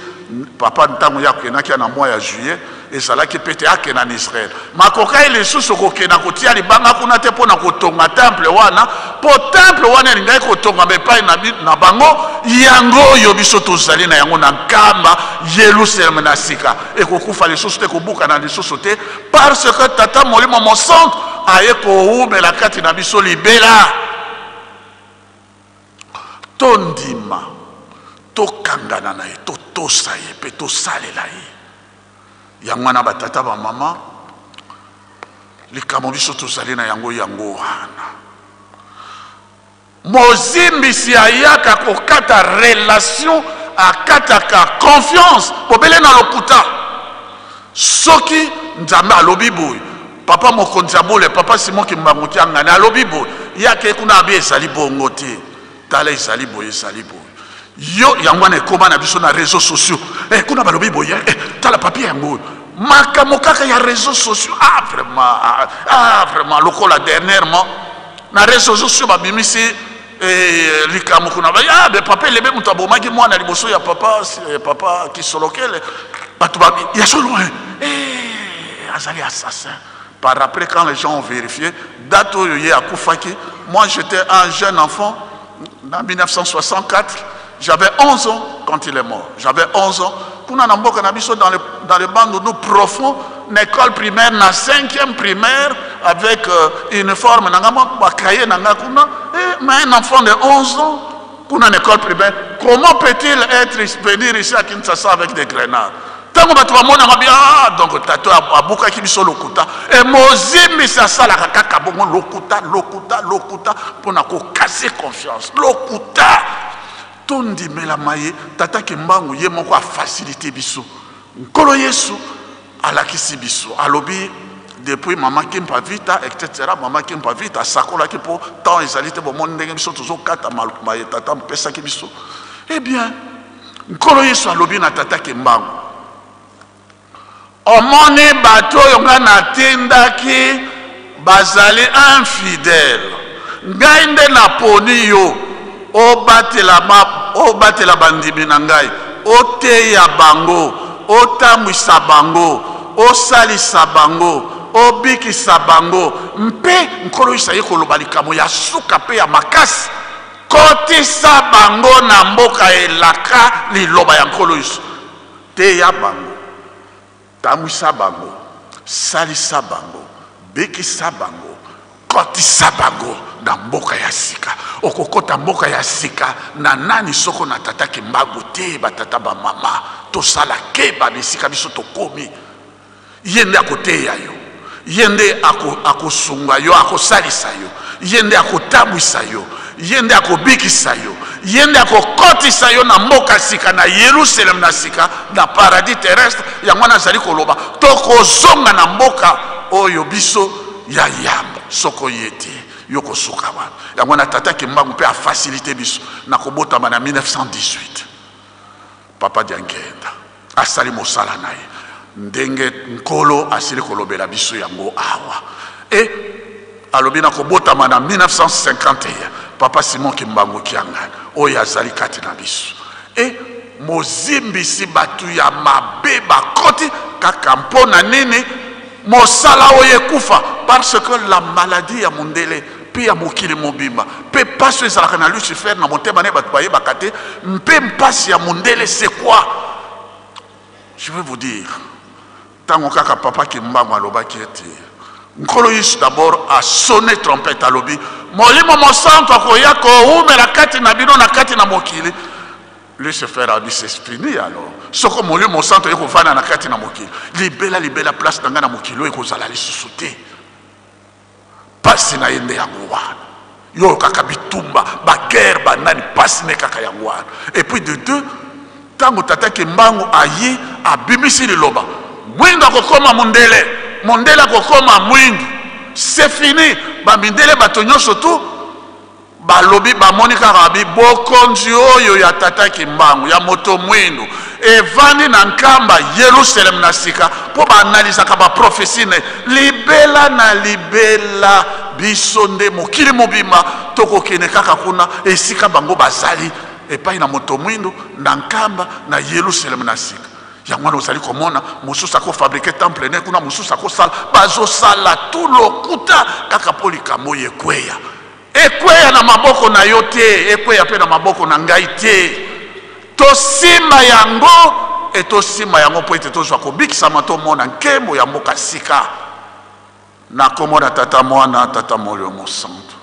papa ntango ye akendaki na mois ya juillet, ezalaki mpe te akenda na Israël. Makokai lisusu kokenda kotia libanga kuna te mpo na kotonga temple wana, mpo temple wana elingaki kotongama epai na bango. Yango oyo biso tozali na yango na Nkamba, Yelusaleme na sika, ekokufa lisusu te, ekobukana lisusu te, parce que Tata Molimo Mosantu aye kowumela kati na biso libela. Tondima, tokangana na ye, totosa ye mpe tosalela ye. Yango wana batata bamama, likambo biso tozali na yango yango wana. Mozimbisi ayaka kokata relation, akataka confiance bobele na lokuta. Soki Nzambe alobi boye, papa mokonzi ya bule, papa Simon Kimbangu Kiangani alobi boye, ye akei kuna abi ezali bongo te, tala ezali boye, ezali boye. Yo yango wana ekoma na biso na réseaux sociaux. Kuna balobi boye, tala papier yango oyo. Makambo kaka ya réseaux sociaux. Ah vraiment, ah, ah vraiment lokola dernièrement na réseaux sociaux babimisi likambo kuna ba, ah, be papa elebe moto abomaki mwana liboso ya papa, papa Kisolokele. Bato ba, ya solo, azali assassin. Par après, quand les gens ont vérifié, date oyo ye akufaki, moi j'étais un jeune enfant, en 1964, j'avais 11 ans quand il est mort. J'avais 11 ans. Kuna na mboka na biso, dans le Bandundu profond, na école primaire, na 5e primaire, avec uniforme, na nga mwa ba cahier na nga kuna. Eh, mais un enfant de 11 ans, kuna na école primaire, comment peut-il venir ici à Kinshasa avec des grenades? Tango bato bamonaka bien, ah, donc tato abukaki biso lokuta. E mozimbisi asalaka kaka bongo lokuta, lokuta, lokuta, mpona kokase confiance. Lokuta. Tondimelama ye, tata Kimbangu ye moko afacilité biso. Nkolo Yesu alakisi biso, alobi depuis mama Kimpa Vita, et cetera. Mama Kimpa Vita asakolaki mpo temps ezali te, bomoni ndenge biso tozokata maye tata mpesaki biso. Eh bien, Nkolo Yesu alobi na tata Kimbangu, omoni bato oyo ngai natindaki bazali infidèle, ngai nde naponi yo obatela bandimi na ngai, oteya bango, otambwisa bango, osalisa bango, obikisa bango. Mpe Nkolo Yesu aye koloba likambo ya suka mpe ya makasi, kotisa bango na mboka elaka liloba ya Nkolo Yesu. Teya bango, tambwisa bango, salisa bango, bikisa bango, kotisa bango na mboka ya sika. Okokota mboka ya sika na nani soko na tata Kimbangu te? Batata ba mama, tosala keba na esika biso tokomi. Ye nde akoteya yo, ye nde akosunga yo, akosalisa yo, ye nde akotambwisa yo, ye nde akobikisa yo, ye nde akokotisa yo na mboka sika, na Yerusalem na sika, na paradis terrestre. Yango wana azali koloba tokozonga na mboka oyo biso ya yambo. Soko ye te, yo kosuka wana. Yango wana tata Kimbangu mpe afacilité biso na kobotama na 1918. Papa Diangienda asali mosala na ye ndenge Nkolo asili kolobela biso yango awa. E alobi na kobotama na 1951, Papa Simon Kimbangu Kiangani oyo azali kati na biso. E mozimbisi bato ya mabe bakoti kaka mpo na nini mosala oyo ekufa? Parce que la maladie ya mondele mpe ya mokili mobimba mpe mpasi oyo ezalaka na Lucifer na motema na ye bato bayebaka te, mpe mpasi ya mondele c'est quoi? Je vais vous dire, ntango kaka Papa Kimbangu alobaki ete Nkolo Yesu d'abord a sonné trompette, alobi Molimo Mosantu akoya kowumela kati na bino na kati na mokili. Lucifer a dit c'est fini alors. Soko Molimo Mosantu aye kovanda na kati na mokili libela libela, place na ngai na mokili oyo ekozala lisusu te. Pasi na ye nde yango wana. Yo kaka bitumba, ba guerre, ba nani, pasi ne kaka yango wana. Et puis de deux, tango tata Kimbangu aye abimisi liloba, mwindo akokoma mundele. Mondele akokoma mwindu, c'est fini. Bamindele bato nyonso tu balobi, bamoni kaka bi bokonzi oyo ya tata Kimbangu ya moto mwindu evandi na Nkamba Yerusalem na sika, mpo baanalizaka baprofesi ne libela na libela. Biso nde mokili mobimba tokokende kaka kuna esika bango bazali, epai na moto mwindu na Nkamba na Yerusalem na sika. Yango wana ozali komona mosusu akofabrike temple ne kuna, mosusu akosala, bazosala tu lokuta kaka mpo likambo oyo ekweya. Ekweya na maboko na yo te, ekweya mpe na maboko na ngai te. Tosimba yango e tosimba yango mpo ete tozwa kobikisama, tomona nkembo ya mboka sika. Na kombo na Tata, Mwana, Tata Molimo Mosantu.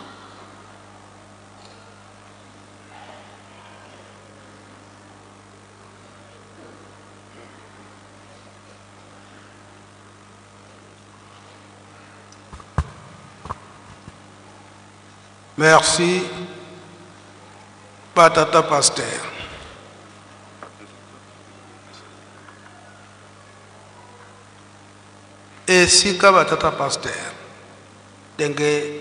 Merci, Patata Pasteur. Esika batata pasteur ndenge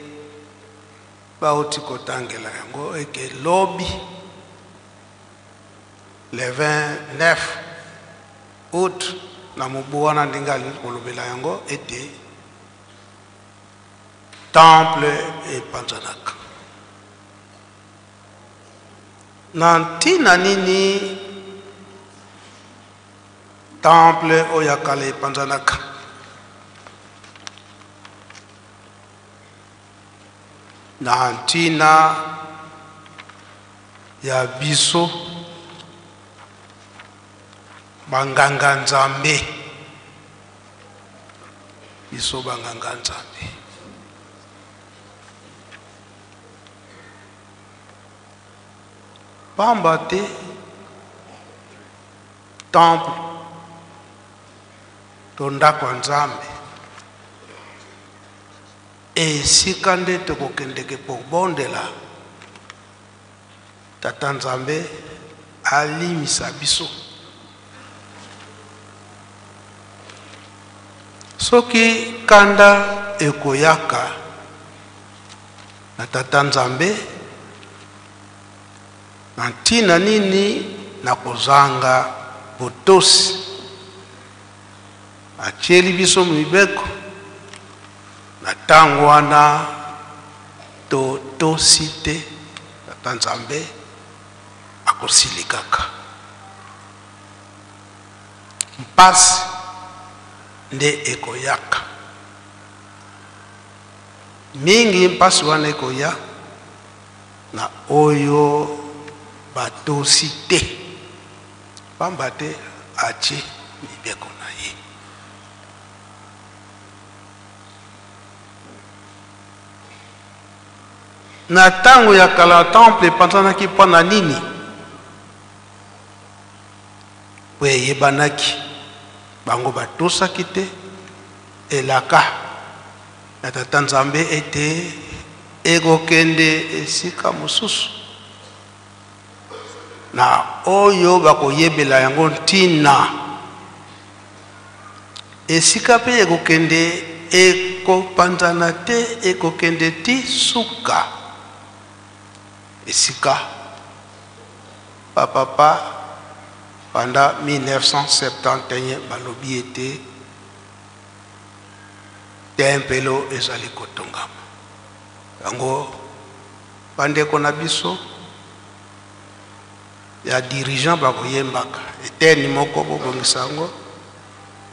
bauti kotangela yango eke lobi le 29 août na mobu wana, ndenge alingi kolobela yango ete temple epanzanaka. Na ntina nini temple oyo ya kala epanzanaka? Na ntina ya biso banganga Nzambe, biso banganga Nzambe. Pamba te temple to ndako ya Nzambe esika nde tokokendeke kobondela Tata Nzambe alimisa biso. Soki kanda ekoyaka na Tata Nzambe na ntina nini na kozanga botosi, atieli biso mibeko na ntango wana totosi te, Tata Nzambe akosilikaka. Mpasi nde ekoyaka mingi, mpasi wana ekoya na oyo batosi te, pamba te atie mibeko na ye. Na ntango ya kala temple epanzanaki mpo na nini? Mpo eyebanaki bango batosaki te elaka ya Tata Nzambe ete ekokende esika mosusu na oyo bakoyebela yango ntina. Esika mpe ekokende ekopanzana te, ekokende ti suka. Esika bapapa banda 1971 balobi ete tempelo ezali kotongama. Yango bandeko na biso ya dirigeant bakoyembaka eteni moko, bobongisa yango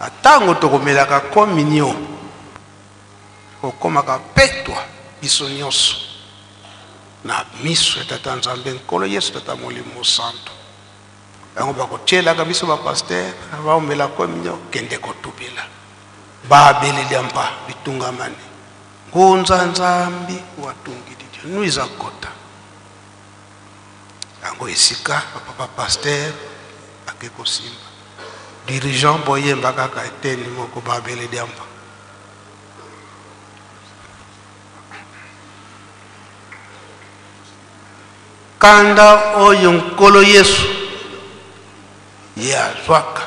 na ntango tokomelaka communion, kokomaka petwa biso nyonso na miso ya Tata Nzambe, Nkolo Yesu, Tata Molimo Mosantu. Yango bakotielaka biso bapaster baomela communion, kende kotubela babelelia mpa bitungamani ngunza Nzambi watungililio nuiza kota. Yango esika papa pasteur ake kosimba dirigeant, boyemba kaka eteni moko babele diamba. Kanda oyo Nkolo Yesu ye azwaka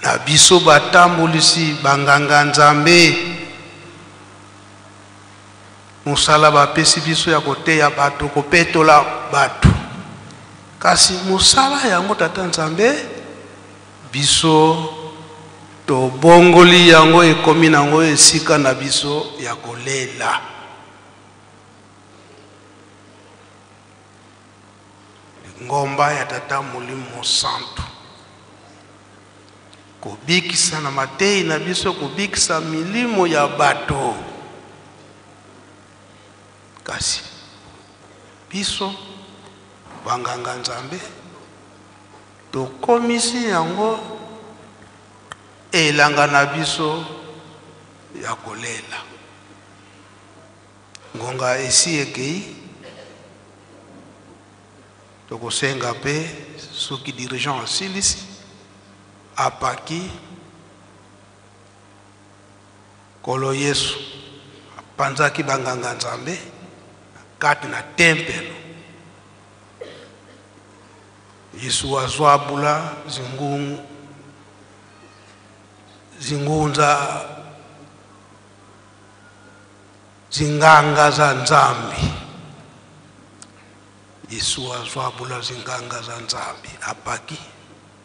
Na biso batambolisi banganga Nzambe, mosala bapesi biso ya koteya bato, kopetola bato, kasi mosala yango Tata Nzambe biso tobongoli yango, ekomi nango esika na biso ya kolela. Lingomba ya Tata Molimo Mosantu, kobikisa na mateyi na biso, kobikisa milimo ya bato, kasi biso banganga Nzambe tokomisi yango elanga na biso ya kolela. Ngonga esi ekei, tokosenga mpe soki dirigeant asilisi apaki Nkolo Yesu apanzaki banganga Nzambe na kati na tempelo. Yesu azwabula zingunza zinganga za Nzambi. Yesu azwabula zinganga za Nzambi apaki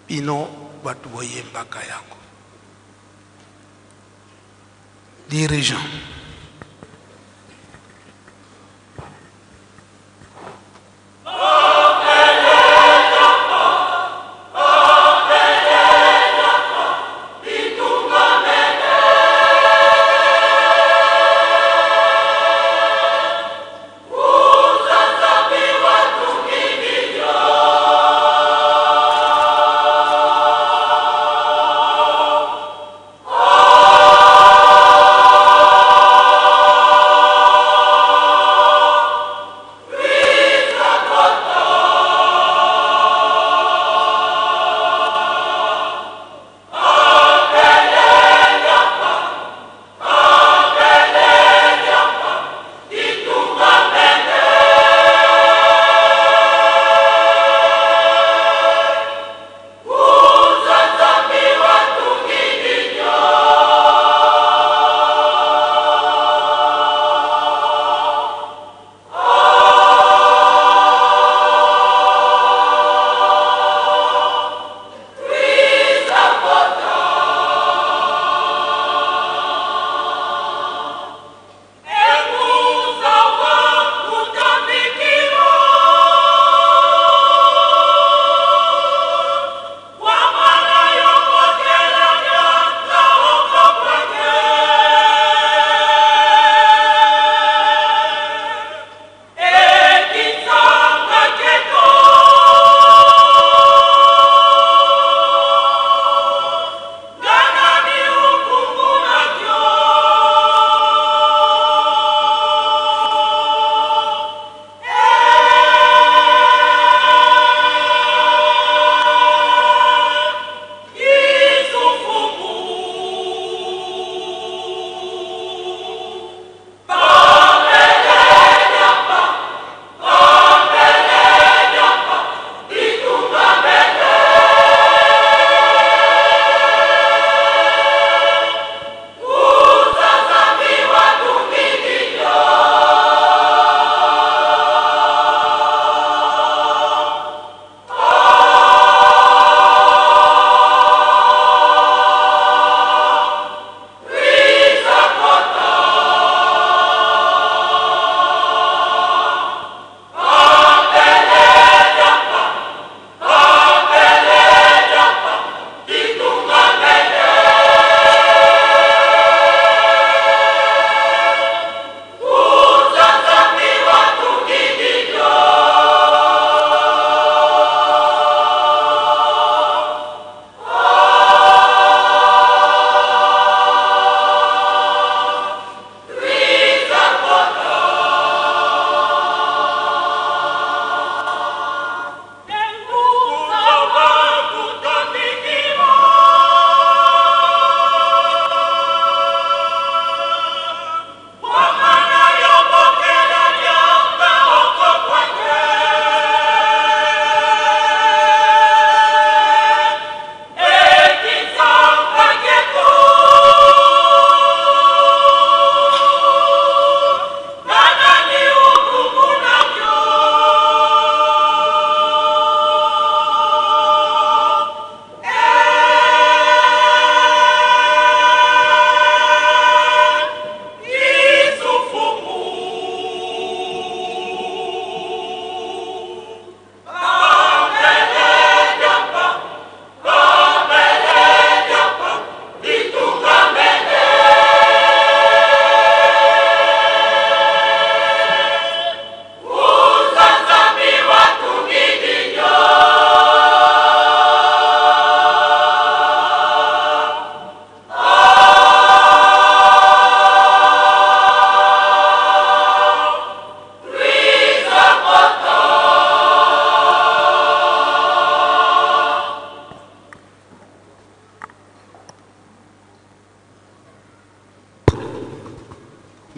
bino bato boyembaka yango. Dirigeant.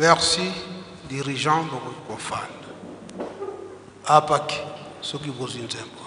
Merci dirigeant, bokoki kofanda. Apaki soki bozwi nzembo.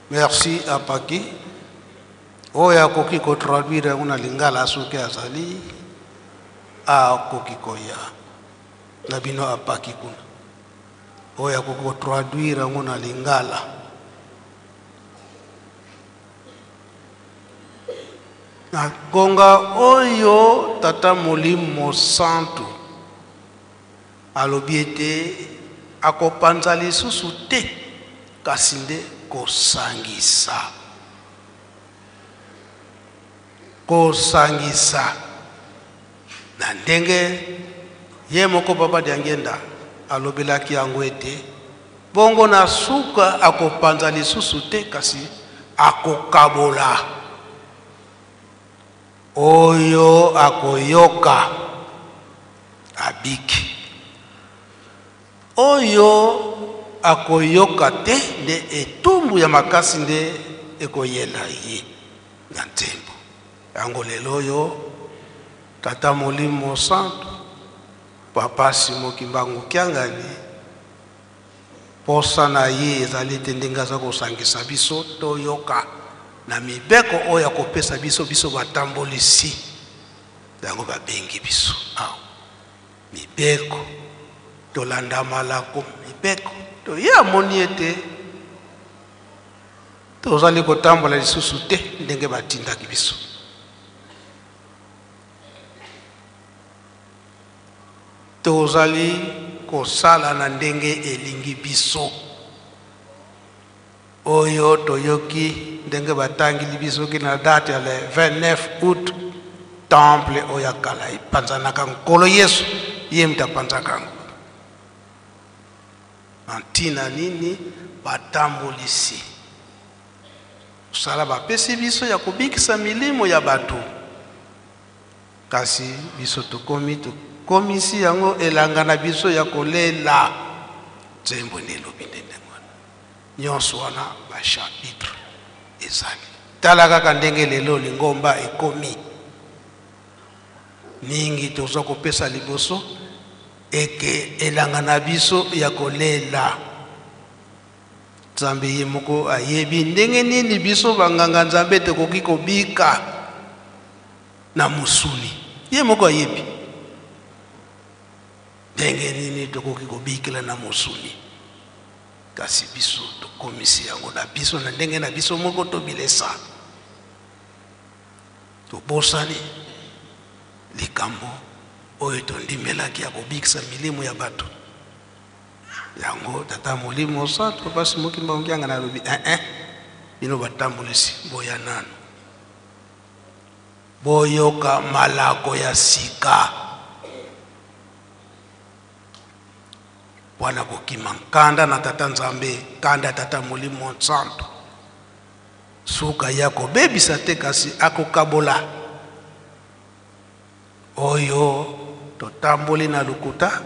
Merci apaki oyo akoki kotraduire yango na lingala soki azali akoki koya na bino apaki kuna oyo akoki kotraduire yango na lingala. Na ngonga oyo Tata Molimo Santu alobi ete akopanza lisusu te, kasi nde kosangisa. Kosangisa na ndenge ye moko Papa Diangienda alobelaki yango ete bongo na suka akopanza lisusu te, kasi akokabola oyo akoyoka abiki, oyo akoyoka te nde etumbu ya makasi nde ekoyela ye na nzembo yango. Lelo oyo Tata Molimo Santu Papa Simon Kimbangu Kiangani posa na ye ezali ete ndenge aza kosangisa biso toyoka na mibeko oyo akopesa biso, biso batambolisi yango babengi biso awa mibeko, tolanda malako mibeko. To ye amoni ete tozali kotambola lisusu te ndenge batindaki biso. Tozali kosala na ndenge elingi biso. Oyo toyoki ndenge batangili biso ki na date ya le 29 août, temple oyo ya kala epanzanaka, Nkolo Yesu ye moto apanzaka yango. Na ntina nini batambolisi mosala bapesi biso ya kobikisa milimo ya bato, kasi biso tokomi tokomisi yango elanga na biso ya kolela? Nzembo nde elobi nde ndenge wana. Nyonso wana bachapitre ezali. Tala kaka ndenge lelo lingomba ekomi mingi, toza kopesa liboso eke elanga na biso ya kolela. Nzambe ye moko ayebi ndenge nini biso banganga Nzambe tokoki kobika na mosuni. Ye moko ayebi ndenge nini tokoki kobikela na mosuni, kasi biso tokomisi yango na biso na ndenge na biso moko tobilesa, tobosani likambo. Oyo tondimelaki ya kobikisa milimo ya bato. Yango Tata Molimo Santu, Papa Simon Kimbangu Kiangani alobi, eh, eh, bino batambolisi boya nanu boyoka malako ya sika wana kokima nkanda na Tata Nzambe, nkanda ya Tata Molimo Santu. Suka ye akobebisa te, kasi akokabola. Oyo totamboli na lokuta,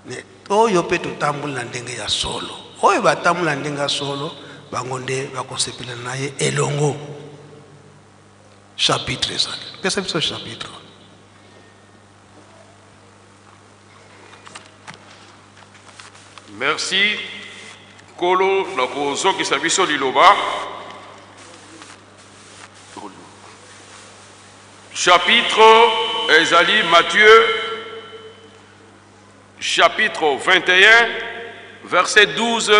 ne oyo mpe totamboli na ndenge ya solo. Oyo batamboli na ndenge ya solo, bango nde bakosepela na ye elongo. Chapitre ezali, pesa biso chapitre. Merci Nkolo na kozongisa biso liloba. Chapitre ezali Matthieu chapitre 21 verset 12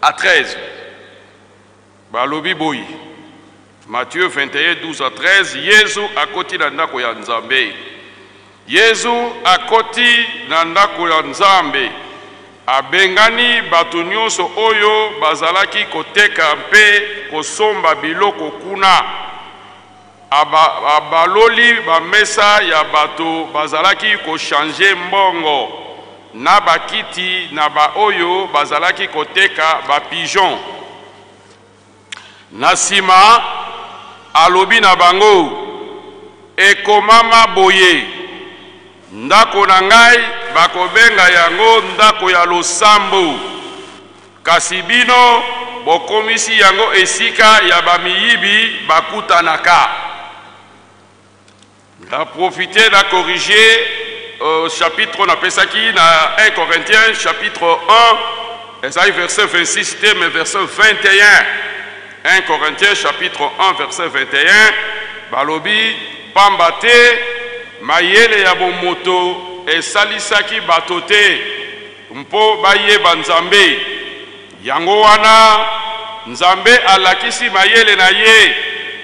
à 13. Balobi boyi Matthieu 21 12 à 13, Yezu akoti na ndako ya Nzambe. Yezu akoti na ndako ya Nzambe, abengani bato nyonso oyo bazalaki koteka mpe kosomba biloko kuna. Abaloli bamesa ya bato bazalaki kochange mbongo na bakiti na baoyo bazalaki koteka ba pigeons. Na sima, alobi na bango, Ekomama boye, Ndako na ngai bakobenga yango ndako ya losambo, kasi bino bokomisi yango esika ya bamiyibi bakutanaka. Na profiter na corriger chapitre oyo napesaki na 1 Corinthiens chapitre 1 ezali verset 26 te mais verset 21. 1 Corinthiens chapitre 1 verset 21 balobi pamba te mayele ya bomoto esalisaki bato te mpo bayeba Nzambe. Yango wana, Nzambe alakisi mayele na ye,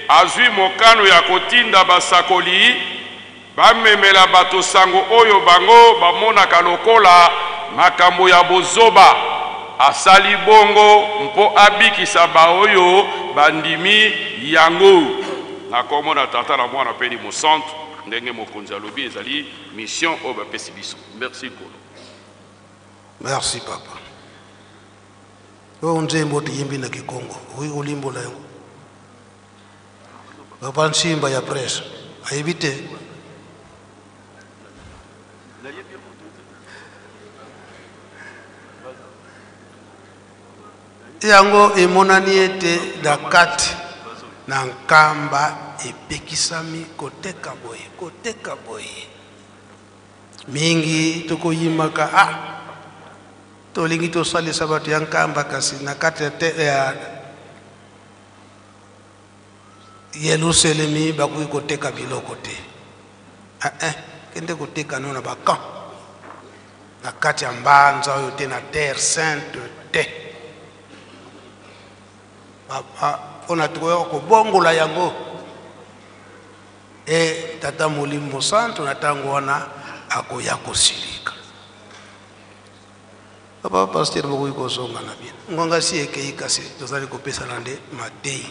azwi mokano ya kotinda basakoli bamemela bato sango oyo bango bamonaka lokola makambo ya bozoba. Asali bongo mpo abikisa baoyo bandimi yango. Na kombo na Tata, na Mwana mpe Elimo Santu, ndenge mokonzi alobi, ezali mission oyo bapesi biso. Merci Nkolo. Merci papa. Oyo nzembo toyembi na Kikongo, okoki kolimbola yango? Papa Nsimba ya presse ayebi te. Yango emonani ete na kati na Nkamba epekisami koteka boye, koteka boye. Mingi tokoyimaka, ah, tolingi tosalisa bato ya Nkamba, kasi na kati ya, te, ya Yelusalemi bakoki koteka biloko te. Ah, eh, kende koteka no na ba camp na kati ya mbanza oyo te, na terre sainte te. Mpona tokoyoka kobongola yango. E Tata Molimo Mosantu na ntango wana akoya kosilika. Papa pasteur, bokoki kozonga na bino, ngonga si ekei, kasi tozali kopesana nde matei.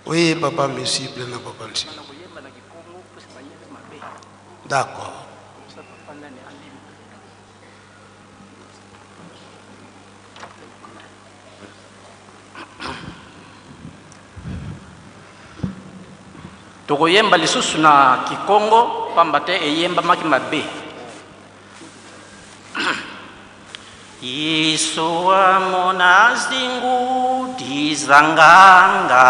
Oui, papa Misible na papa Nsi. D'accord. Tokoyemba lisusu na Kikongo pamba te eyembamaki mabe. Yesu amona zingu dizanganga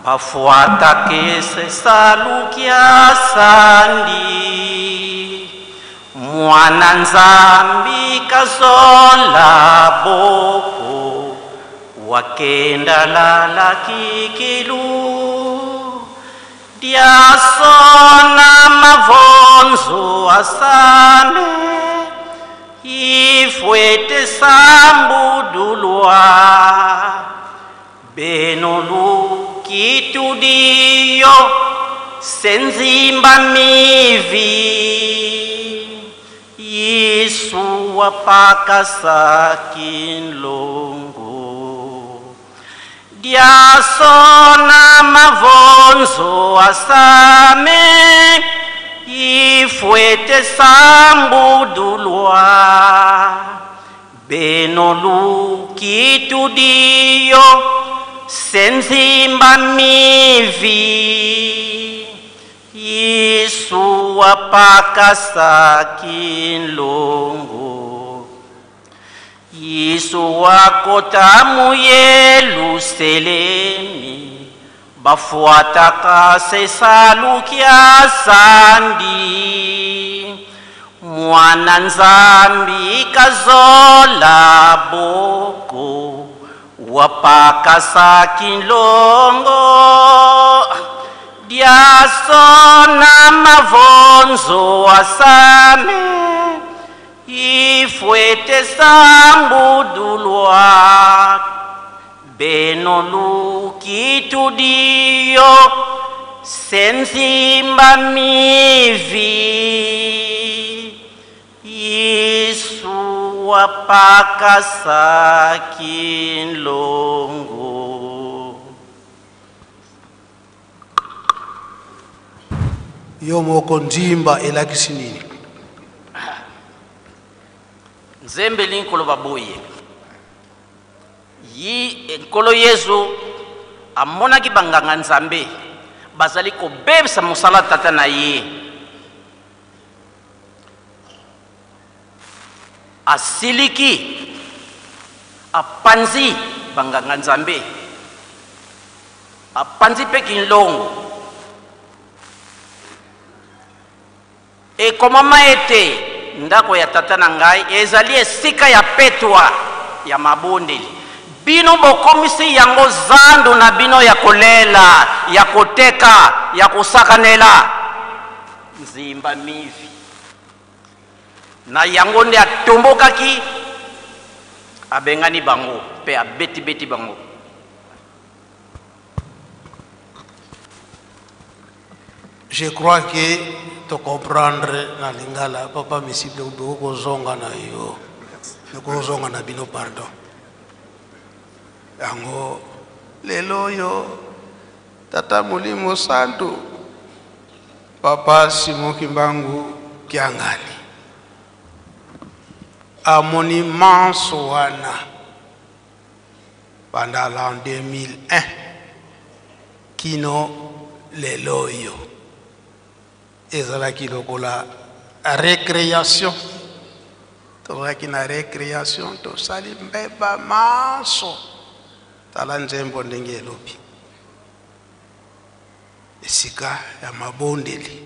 bafuata kese salukia sandi Mwana Nzambi kazola boko wakenda lala kikilu diasona mavonzo asame ifwete sambudulwa benolu kitudiyo Senzimba mivi Yesu wapakasa kinlongo Diasona mavonzo asame Ifwete sambudulwa Beno lukitudio Senzimba mivi Yesu wapakasa kinlongo Yesu wakota mu Yelusalemi bafuataka sesalukia sandi mwana Nzambi kazola boko wapakasa kinlongo diasona mavonzo asame ifwete sambudulwa beno lukitudio senzimba mivi Yesu wapakasa kinlongo. Yo moko nzimba elakisi nini? Nzembe elingi koloba boye yi Nkolo Yezu amonaki banganga Nzambe bazali kobebisa mosala tata na ye, asiliki, apanzi banganga Nzambe, apanzi mpe kinlongo. Ekomama ete ndako ya tata na ngai ezali esika ya petwa ya mabondeli. Bino bokomisi yango zandu na bino ya kolela, ya koteka, ya kosakanela. Nzimba mivi. Na yango nde atombokaki, abengani bango mpe abetibeti bango. Je crois que to comprendre na lingala papa misible bokozonga na yo bokozonga na bino pardon yango lelo oyo tata molimo santu papa Simon Kimbangu Kiangani amoni manso wana banda l'an 2001 kino lelo oyo ezalaki lokola récréation. Tozalaki na récréation, tosali mbeba manso. Tala nzembo ndenge elobi, esika ya mabondeli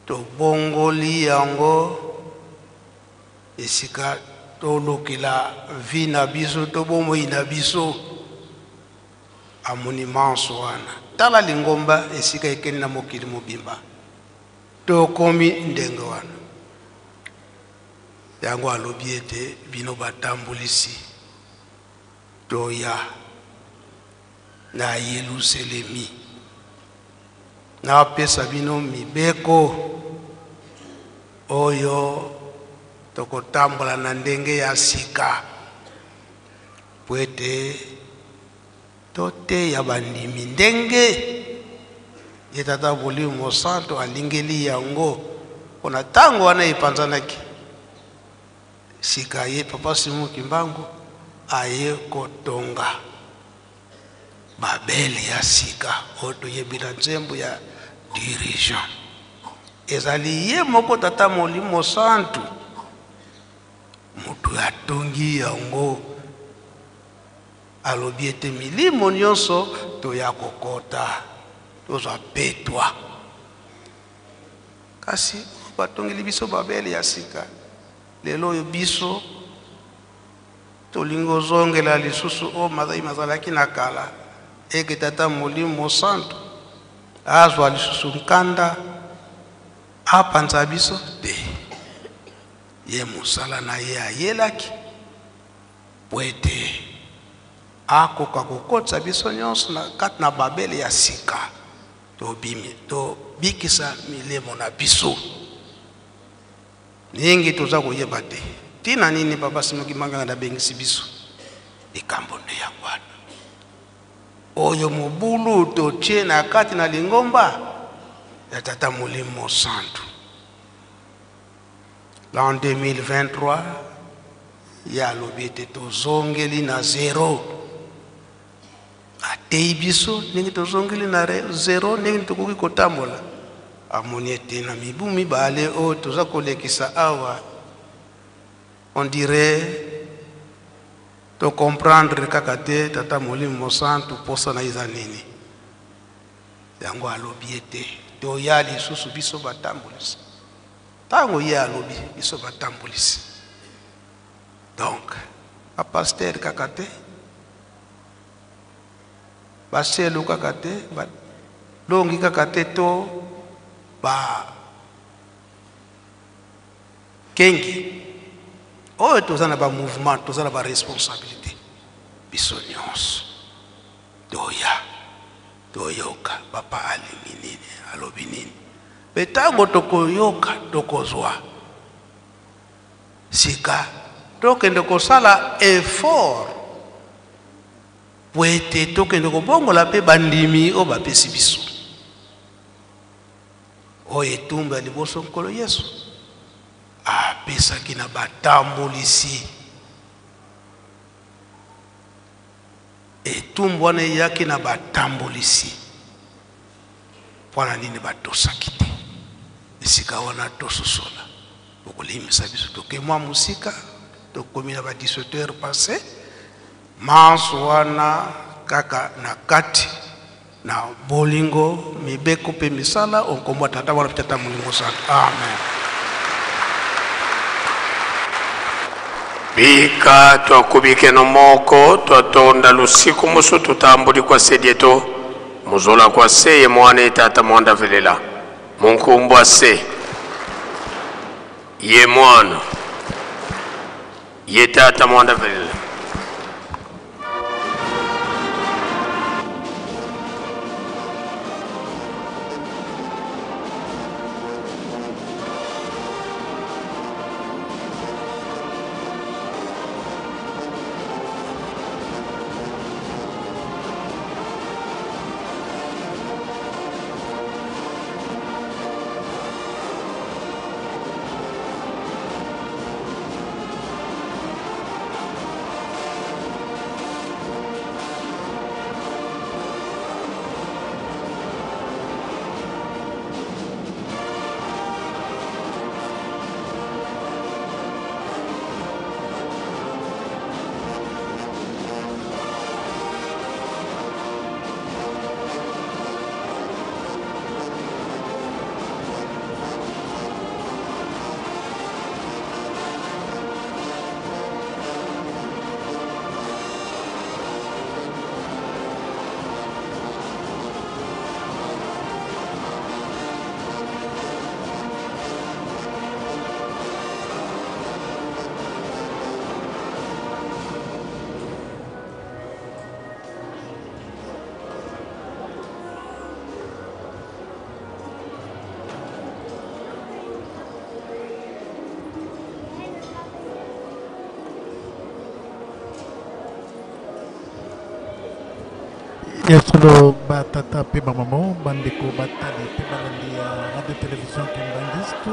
tobongoli yango esika tolukela vi na biso to bomoi na biso. Amoni manso wana, tala lingomba esika ekeni na mokili mobimba, tokomi ndenge wana. Yango alobi ete bino batambulisi toya na Yelusalemi, napesa bino mibeko oyo tokotambola na ndenge ya sika, po ete toteya bandimi ndenge ye tata Molimo Mosantu alingeli yango. Mpona ntango wana epanzanaki sika, ye papa Simon Kimbangu aye kotonga Babele ya sika oyo toyebi na nzembo ya dirigeant. Ezali ye moko tata Molimo Santu moto atongi yango, alobi ete milimo nyonso toya kokota tozwa petwa. Kasi batongeli biso Babele ya sika lelo oyo, biso tolingi ozongela lisusu oyo mazali mazalaki na kala, eke tata Molimo Santu azwa lisusu nkanda apanza biso te. Ye mosala na ye ayelaki po ete akoka kokotisa biso nyonso na kati na Babele ya sika. Tobimi, tobikisa milemo na biso. Mingi toza koyeba te ntina nini Papa Simon Kimbangu abengisi biso. Likambo nde yango wana oyo mobulu totie na kati na lingomba ya Tata Molimo Santu. L'an 2023 ye alobi ete tozongeli na zero. Ateyi biso ndenge tozongeli na zero, ndenge tokoki kotambola. Amoni ete na mibu mibale oyo toza kolekisa awa, on dirait to comprendre kaka te Tata Molimo Mosantu posa na ye eza nini. Yango alobi ete toya lisusu biso batambolisi. Tango ye alobi biso batambolisi, donc ba pasteur kaka te, baselu kaka te, balongi kaka te, to ba kengi oyo toza na ba mouvement, toza na ba responsabilité, biso nyonso toya toyoka papa alingi nini, alobi nini. Mpe ntango tokoyoka tokozwa sika tokende kosala effort po ete tokende kobongola mpe bandimi oyo bapesi biso. Oyo etumbu ya liboso Nkolo Yesu apesaki na batambolisi. Etumbu wana eyaki na batambolisi. Mpo na nini batosaki te? Esika wana tososola, bokolimbisa biso toke mwa mosika, tokomi na ba 17 heures passe manso wana kaka na kati na bolingo, mibeko mpe misala o nkombo ya Tata, Mwana mpe Tata Molimo Santu. Amen. Bika twakubikeno moko twatonda lusiku musu tutambuli kwa sedieto muzola kwa se ye mwana ye tata mwanda velela munkumbwa se ye mwana ye tata mwanda velela. Ya solo batata mpe bamama, bandeko batali mpe balandi ya radio television Kimbanguiste.